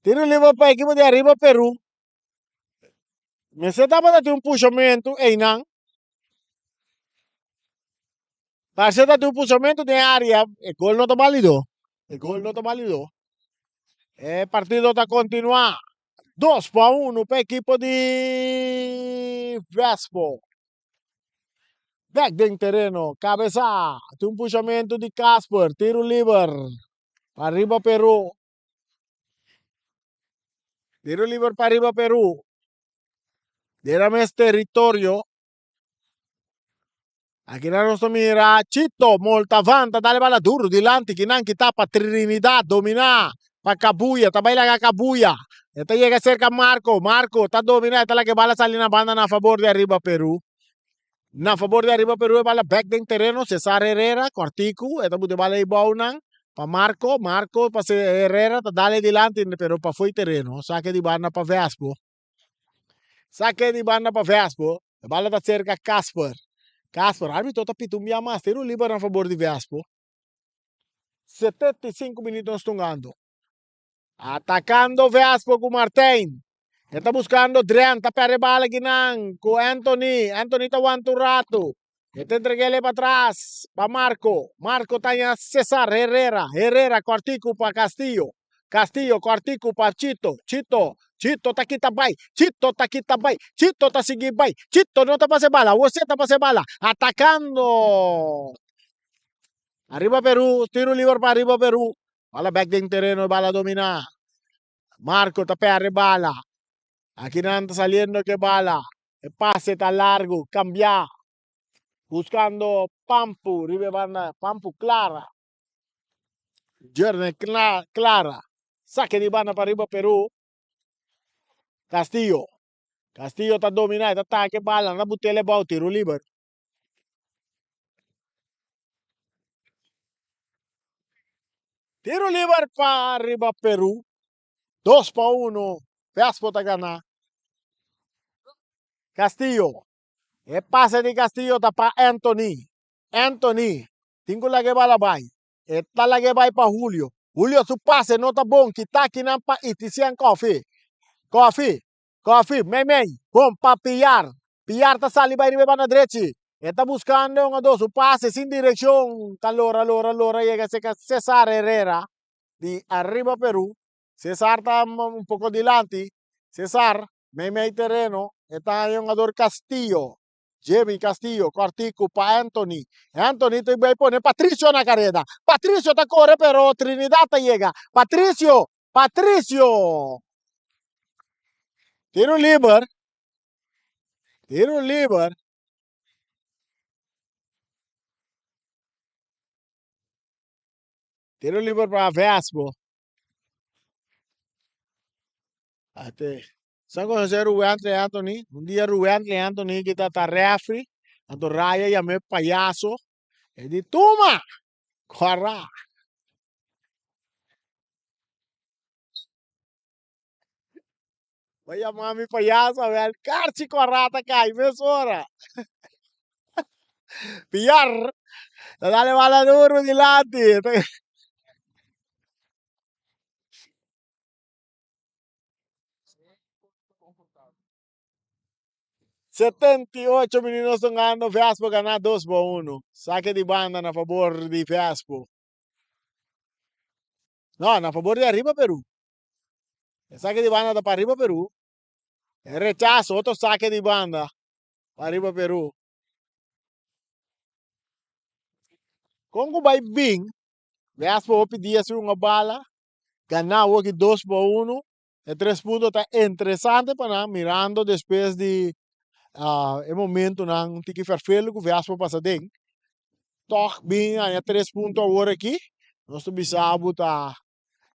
Tiro liber pa ekipo di Arriba Peru. Mester tabata tin un pushamentu einan. Parse ta tin un pushamentu den área. E gol no ta balido. E gol no ta balido. E partido ta kontinuá. 2-1 pa ekipo di Vespo. Bek den tereno. Kabesa. Tin un pushamentu di Casper. Tiro liber. Pa Arriba Peru. Tiro liber pa Arriba Peru. Den nan mes teritorio. Aki nan nos ta mira Chito Moltavan ta dale bala duro dilanti kinan kita pa Trinidad domina pa Cabuya ta bai laga Cabuya e ta yega cerca Marco Marco ta domina e ta laga e bala sali na banda na fabor di Arriba Peru na fabor di Arriba Peru e bala bek den tereno Cesar Herrera cortico e ta buta e bala ei bou nan pa Marco Marco pa Herrera ta dale dilanti pero pa fo'i tereno sake di banda pa Vespo. Sake di banda pa Vespo. E bala ta cerca Casper. Casper, arbitro ta pita un bia mas. Tiro liber na fabor di Vespo. 75 minuut nos tungando. Atacando Vespo cu Martijn. E ta buscando Drent. Ta perde bala kinan cu Anthony. Anthony ta wanta un rato. E ta entreg'el pa tras pa Marco. Marco ta haña Cesar Herrera. Herrera kòrtiku pa Castillo. Castillo kòrtiku pa Chito. Chito, Chito ta kita bai. Chito ta kita bai. Chito ta sigui bai. Chito no ta pasa e bala. Awor si e ta pasa e bala. Atakando. Ariba Peru. Tiro liber pa Ariba Peru. Bala bèk den tereno. E bala dominá. Marco ta pèrdè bala. Akinan ta saliendo ku e bala. E pase ta largu, cambiá, buscando Pampu riba e banda, Pampu Clara, Journey Clara, sake di banda pa riba Peru, Castillo, Castillo ta domina, e ta take bala, nan ta but'el e bou, tiro liber. Tiro liber pa riba Peru, 2-1, Vespo ta gana. Castillo, e pase di Castillo ta pa Anthony, Anthony. Tin ku laga e bala bai. E ta laga e bai pa Julio. Julio su pase no ta bon. Kita akinan pa Itisian Koffie. Koffie. Koffie, meimei. Bon pa Piar. Piar ta sali bai riba e banda drechi. E ta buskando un a Su pase sin direkshon. Ta lora, lora, lora yega serka Cesar Herrera di Arriba Peru. Cesar ta un poko dilanti. Cesar, meimei tereno. E ta haña un ador Castillo. Jimmy Castillo, kòrtiku pa Anthony. Anthony ta bai pone Patricio na kareda. Patricio ta kore pero Trinidad ta yega. Patricio! Patricio! Tiro liber. Tiro liber. Tiro liber pa Vespo. Ate. Sa conoce Ruwentley Anthony? Un dia Ruwentley Anthony ki ta ta refri, anto Raya yam'é payaso. E di, Tuma! Kòrá! Bo yama mi payaso, awel karchi kòrá ta kai mesora. Piar! Ta dale bala duru dilanti. 78 minuut nos ta gando Vespo gana 2-1. Sake di banda na fabor di Vespo. No, na fabor di Arriba Peru. E sake di banda ta pa Arriba Peru. E rechazo, otro sake di banda pa Arriba Peru. Kon ku bai bin, Vespo hopi dia sin un bala, Ganá awoki 2-1. E tres punto ta interesante pa nan mirando despues di e momentonan un tiki ferfelu ku Vespo pasa den. Tòg bin haña tres punto awor aki. Nos ta bisa bo ta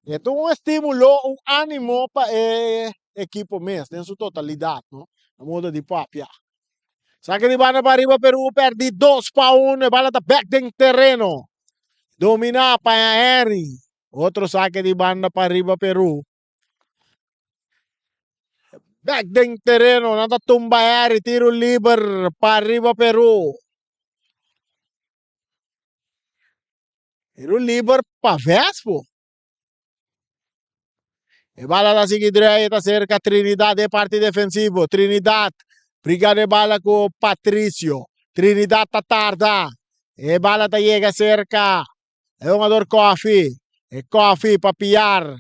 e ta un estímulo, un ánimo pa e ekipo mes den su totalidat, no? Na modo di papia. Saki di banda pa riba Peru pèrdí 2-1. E bala ta bèk den tereno. Dominá pa Henry. Otro sake di banda pa riba Peru. Bek den tereno, nan ta tumba Harry, tiro liber pa riba Peru. Tiro liber pa Vespo. E bala ta sigui drei, ta cerca Trinidad de parti defensivo. Trinidad briga de bala ku Patricio. Trinidad ta tarda. E bala ta yega cerca E hungador Koffie. E Koffie pa Piar.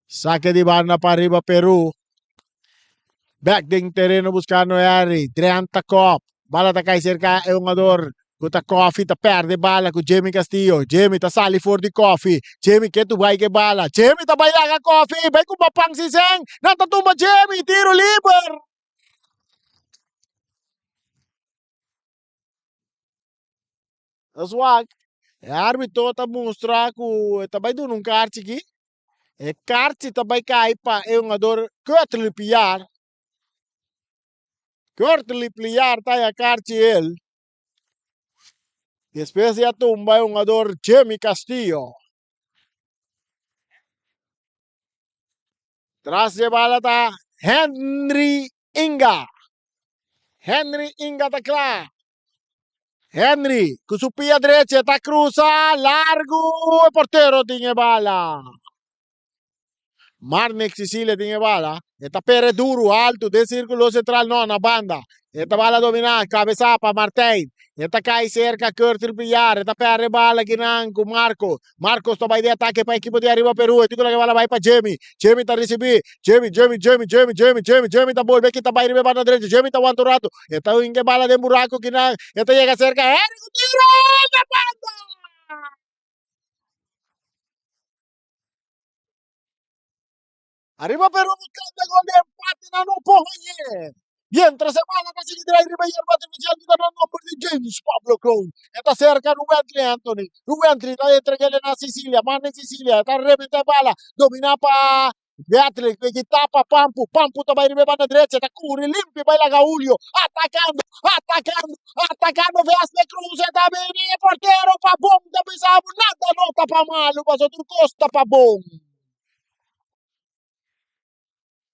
Sake di banda pa riba Peru. Bek den tereno buscando Harry. Drenta kop. Bala ta kai cerca e hungador ku ta Koffie ta perde bala ku Jamie Castillo. Jamie ta sali for di Koffie. Jamie ke tu bai ke bala. Jamie ta bai laga Koffie. Bai ku Bapang Siseng. Nan ta tumba Jamie. Tiro liber. Zwak. E árbitro ta mustra ku e ta bai duna un karchi aki. E karchi ta bai kai pa e hungador Kurtley Piar. Kurtley Piar ta haya karchi el. Despues di a tumba e hungador Jimmy Castillo. Tras di e bala ta Henry Inga. Henry Inga ta kla. Henry ku su pia drechi ta krusa largu e portero tin e bala. Marnik Sicilia tin e bala. E ta pere duru altu den sirkulo sentral no na banda. E ta bala dominá kabesa pa Martijn. E ta kai serka Curtil Pillar. E ta perde bala kinan ku Marco. Marcos ta bai den atake pa ekipo di Arriba Peru. E tin ku laga e bala bai pa Jamie. Jamie ta risibí. Jamie, Jamie, Jamie, Jamie, Jamie, Jamie, Jamie ta bolbe kita bai riba e banda drechi. Jamie ta wanta un ratu. E ta hinka e bala den buraku kinan. E ta yega serka Henry ku tiro na banda! Arriba Peru buscando e gol di empate nan no por hañ'é. Mientras e bala ta sigui drai riba yerba artificial ku ta na nomber di James Pablo Kroon. E ta serka Ruwently Anthony. Ruwently ta entreg'el na Sicilia. Manda Sicilia. E ta rebenta e bala. Domina pa Beatriz. Piki tapa Pampu. Pampu ta bai riba e banda drecha. Ta kuri limpi bai laga Julio. Atakando, atakando, atakando Vesme Cruz. E ta bini e portero pa bon. Ta bisa bo nada no ta pa malu pasobra tur kos ta pa bon.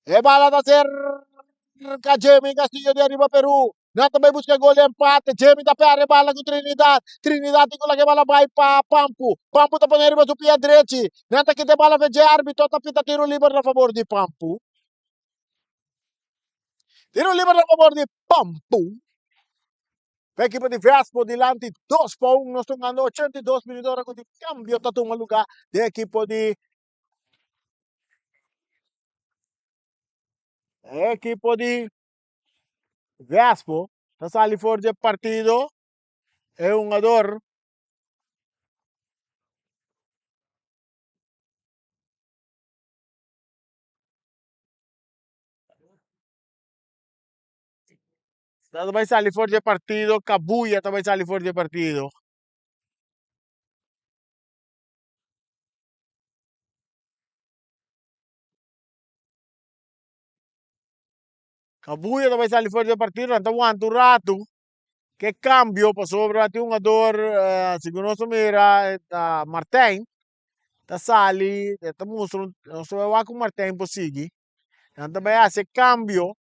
E bala ta cerca Jimmy Castillo de arriba Perú. Nan ta bai buska gol di empate. Jimmy ta perde bala ku Trinidad. Trinidad tin ku laga e bala bai pa Pampu. Pampu ta pone riba su pia drechi. Nan ta kita e bala fe dje arbitro ta pita tiro liber na fabor di Pampu. Tiro liber na fabor di Pampu. Pa ekipo di Vespo dilanti 2-1. Nos ta hungando 82 minuut ora ku di kambio ta tuma luga den ekipo di ekipo di Vespo ta sali for di e partido e hungador ta bai sali for di e partido Kabuya ta bai sali for di e partido. Kabuya ta bai sali for di e partido, nan ta wanta un ratu ke kambio pasobra tin hungador segun nos a mira ta Martijn ta sali e ta mustra un nos ta bai wak ku Martijn por sigui nan ta bai hasi e kambio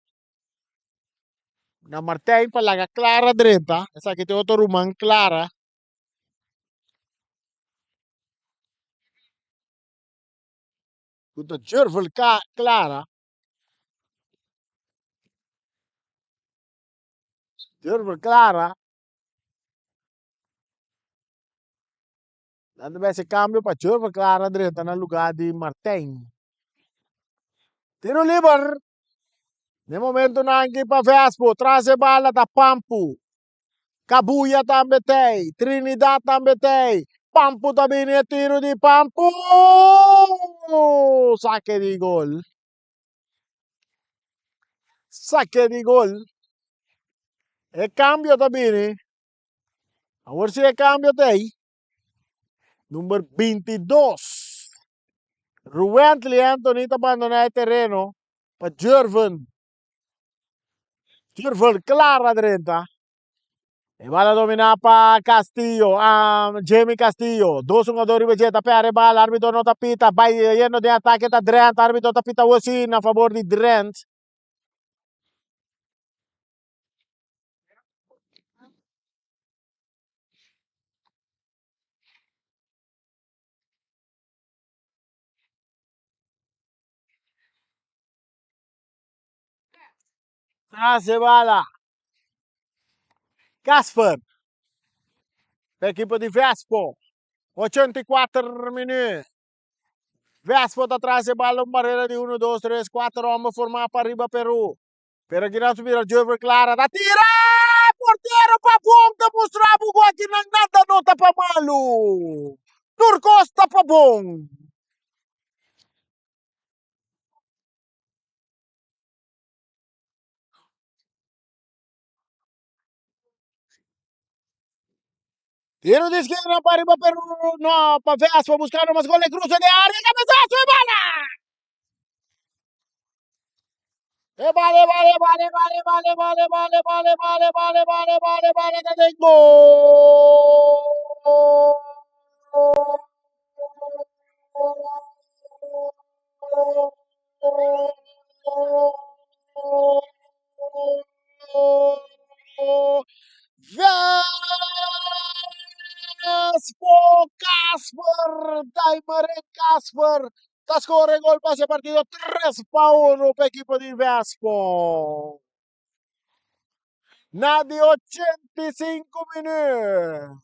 na Martijn pa laga Clara drenta esaki ta e otro ruman Clara. Ku ta Jurvel Clara. Jurvel Clara. Nan ta bese cambio pa Jurvel Clara drenta na lugar di Martijn. Tiro liber. Ne momento nan ki pa Vespo. Tras e bala ta Pampu. Kabuya tambe tei, Trinidad tambe tei, Pampu ta bini e tiro di Pampu! Sake di gol. Sake di gol. E cambio ta bini. Awor si e cambio tei. Number 22. Ruwentley Anthony ta bandona e terreno pa Jervin. Jurvel Clara drenta. E bala dominá pa Castillo, Jamie Castillo. Dos hungador riba dje ta perde bala, arbitro no ta pita. Bai yendo den atake ta Drent, arbitro ta pita wesi na fabor di Drent. Tras e bala. Casper. Pa ekipo di Vespo. 84 minuut. Vespo ta tras e bala un barrera di 1, 2, 3, 4 homber formá pa riba Peru. Pero aki nan su mira Jurver Clara ta tira! Portero pa bon ta mustra bo ku aki nan nada no ta pa malu. Tur kos ta pa bon. Tiro de esquina para arriba Perú, no, pa Vespa buscando más goles, cruce de área, cabezazo e bala! E bala, e bala, e bala, e bala, e bala, e bala, e bala, e bala, e bala, e bala, e bala, e bala, e bala, ta den gol! Vespo Casper, Daimare Casper ta score gol pa e partido 3-1 pa ekipo di Vespo. Na di 85 minuut.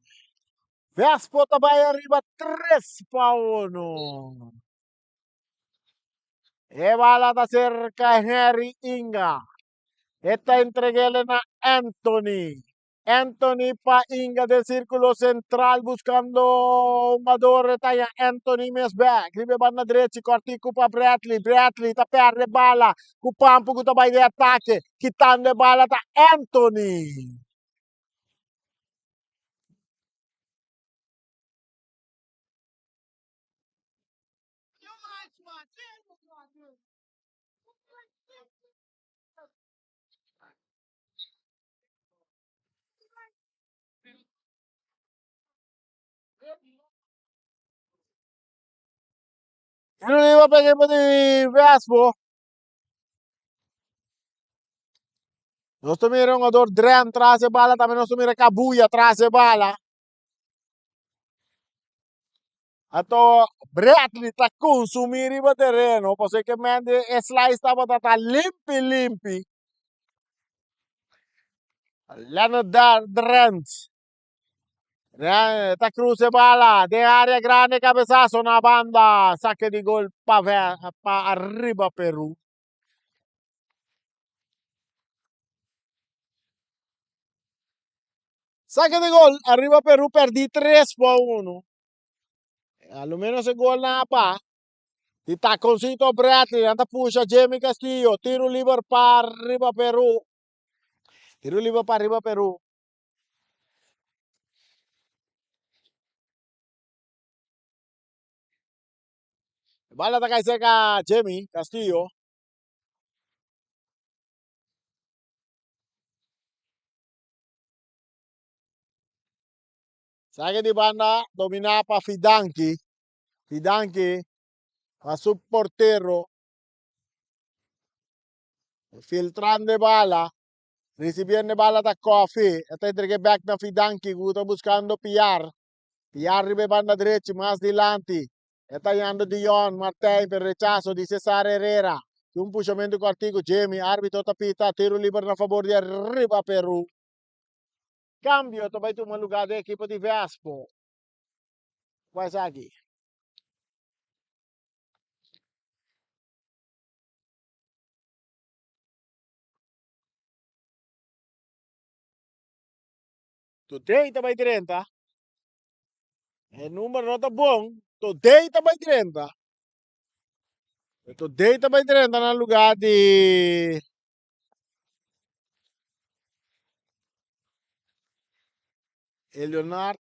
Vespo ta bai ariba 3-1. E bala ta cerca Henry Inga. E ta entregele na Anthony. Anthony pa Inga den círculo central buscando un jugador. Ta ya Anthony mes back. Riba banda derecha cortico pa Bradley. Bradley ta perde bala. Cu Pampu cu ta bai de ataque. Quitando e bala ta Anthony. Arriba pa equipo di Vespo. Nos ta mira hungador Drent tras e bala, tambe nos ta mira Kabuya tras e bala. Anto Bradley ta consumi riba tereno, pasobra ke men di e slice tabata ta limpi limpi. Leonard Drent ta cruza e bala den area grande, cabezazo na banda, saque di gol pa pa Arriba Peru. Saque di gol, Arriba Peru perdi 3-1. A lo menos e golnan a pa. Di taconcito Bradley, nan ta pusha Jamie Castillo, tiro liber pa Arriba Peru. Tiro liber pa Arriba Peru. Bala ta kai cerca Jamie Castillo. Saque di banda dominá pa Fidanki. Fidanki pa su portero. Filtrando e bala. Recibiendo e bala ta Koffie. E ta entrega back na Fidanki ku ta buscando Piar. Piar riba e banda drechi mas dilanti. E ta yando Dion Martijn pero rechazo di Cesar Herrera. Tin un pushamento cortico Jamie. Arbitro ta pita tiro liber na favor di Arriba Peru. Cambio ta bay tuma lugar den ekipo di Vespo. Cua esaki? Today ta bay drenta. E number no ta bon. Today ta bay drenta. Today ta bay drenta na lugar di Eleonard.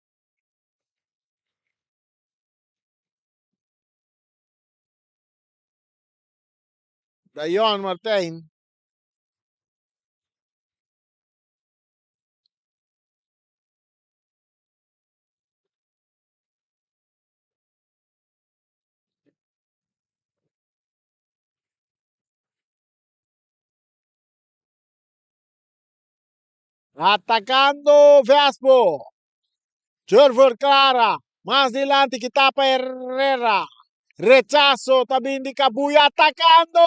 Dayon Martijn. Atacando Vespo. Jerver Clara. Mas dilanti ki tapa Herrera. Rechazo ta bin di Cabuya atacando.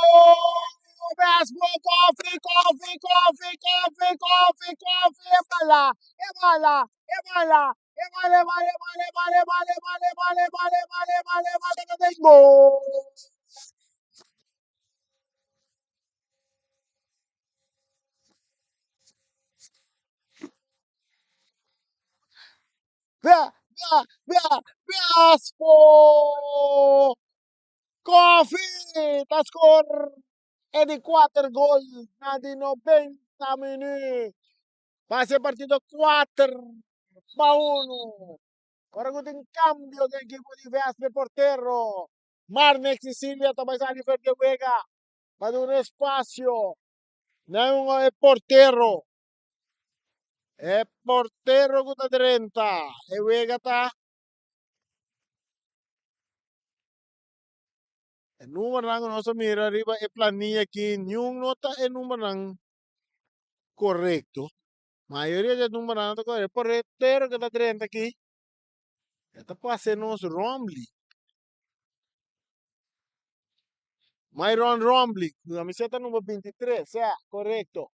Vespo, Koffie, Koffie, Koffie, Koffie, Koffie, Koffie. E bala, e bala, e bala, e bala, e bala, e bala, e bala, e bala, e bala, e bala, e bala, e bala, e bala, e bala, e bala, gol! Vespo! Koffie ta score e di kuater gol na di 90 minuut. Pasa e partido 4-1. Ora ku tin kambio den ekipo di Vespo e portero Marnex Cecilia ta bai sali for di e wega pa duna espasio na un e portero. E portero ku ta drenta e wega ta e numbernan ku nos a mira riba e planilla aki niun no ta e numbernan korekto. Mayoria di e numbernan no ta korekto. E portero ku ta drenta aki e ta pasa nos Rombley. Myron Rombley, kamiseta number 23, sea, korekto.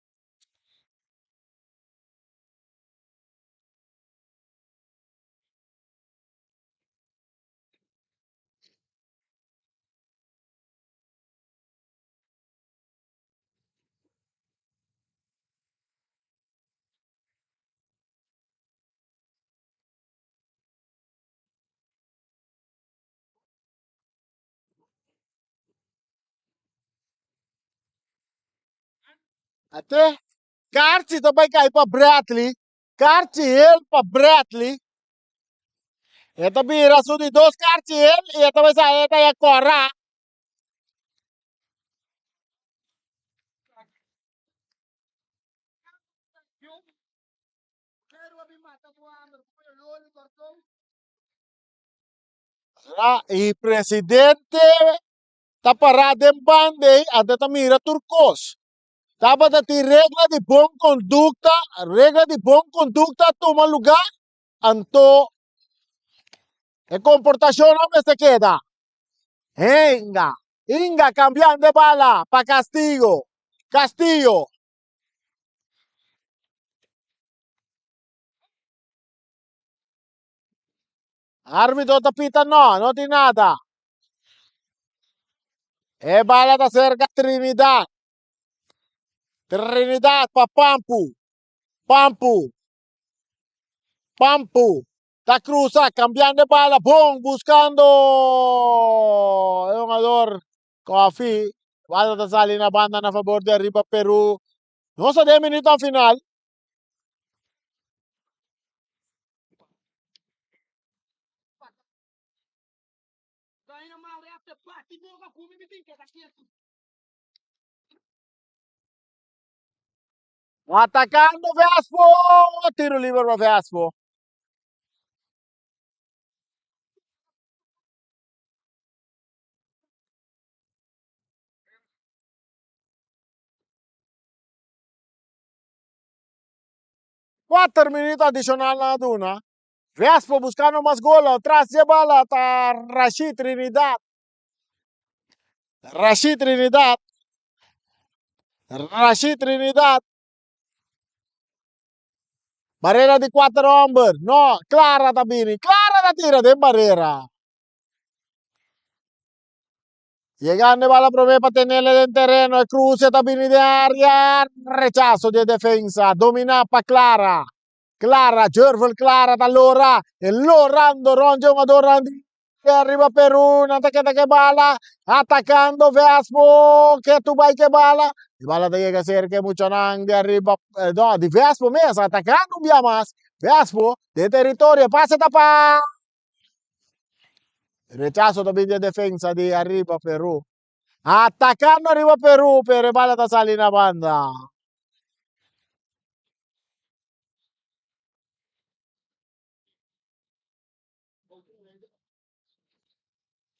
Ate Karchi ta bai kai pa Bradley. Karchi hel pa Bradley. E ta bira su di dos karchi hel i e ta bai sa e ta ya kora. Ra i presidente ta pará den banda ei, anto e ta mira tur kos. Tabata tin regla di bon kondukta, regla di bon kondukta a tuma lugá, anto e komportashonnan mester keda. Inga, Inga kambiando e bala pa Castillo, Castillo. Arbitro ta pita no, no tin nada. E bala ta serka Trinidad. Trinidad pa Pampu. Pampu. Pampu. Ta cruza, cambiando e bala, bon, buscando e jugador Coffee. Bala ta sali na banda na favor di Arriba Peru. Nos ta den minuto final. Atacando Vespo! Tiro libre pa Vespo. Cuater minuto adicional nan a duna. Vespo buscando mas gol. Tras dje bala ta Rashid Trinidad. Rashid Trinidad. Rashid Trinidad. Barrera di cuater homber. No, Clara ta bini. Clara ta tira den barrera. Yegando e bala prome pa tenele den tereno. E cruce ta bini den area. Rechazo di e defensa. Domina pa Clara. Clara, Jervel Clara ta lora. E lorando rond dje hungadornan di Arriba Peru. Nan ta keda ke bala. Atacando Vespo. Ketu bai ke bala. E bala ta yega cerca e muchanan di Arriba. No, di Vespo mes. Atacando un bia mas. Vespo den territorio. Pase ta pa. Rechazo ta bin di e defensa di Arriba Peru. Atacando Arriba Peru, pero e bala ta sali na banda.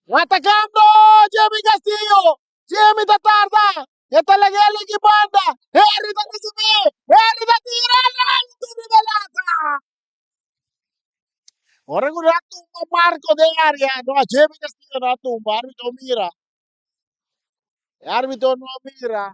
Atacando Jimmy Castillo. Jimmy ta tarda. E ta laga el ki banda. Henry ta recibi. Henry ta tira. Alto riba lata. Ora ku nan tumba Marco den área, no a Jimmy Castillo no a tumba, árbitro mira. E árbitro no a mira.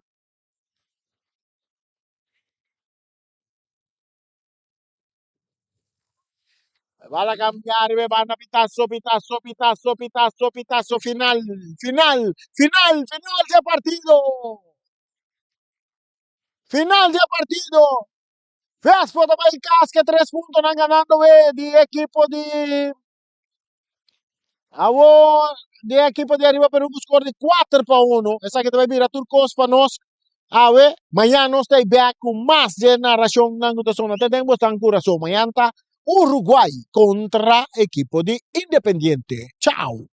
Bala cambia riba e banda pitazo, pitazo, pitazo, pitazo, pitazo, final, final, final, final di e partido. Final di e partido. Vespo ta bai kas ke tres puntonan ganando we di ekipo di Awor di ekipo di Arriba Peru ku skor di 4-1. Esaki ta bai bira tur kos pa nos awe. Mañan nos ta bek ku mas dje narashonnan ku ta sona te den bosnan kurason. Mañan ta Uruguay kontra ekipo di Independiente. Chao!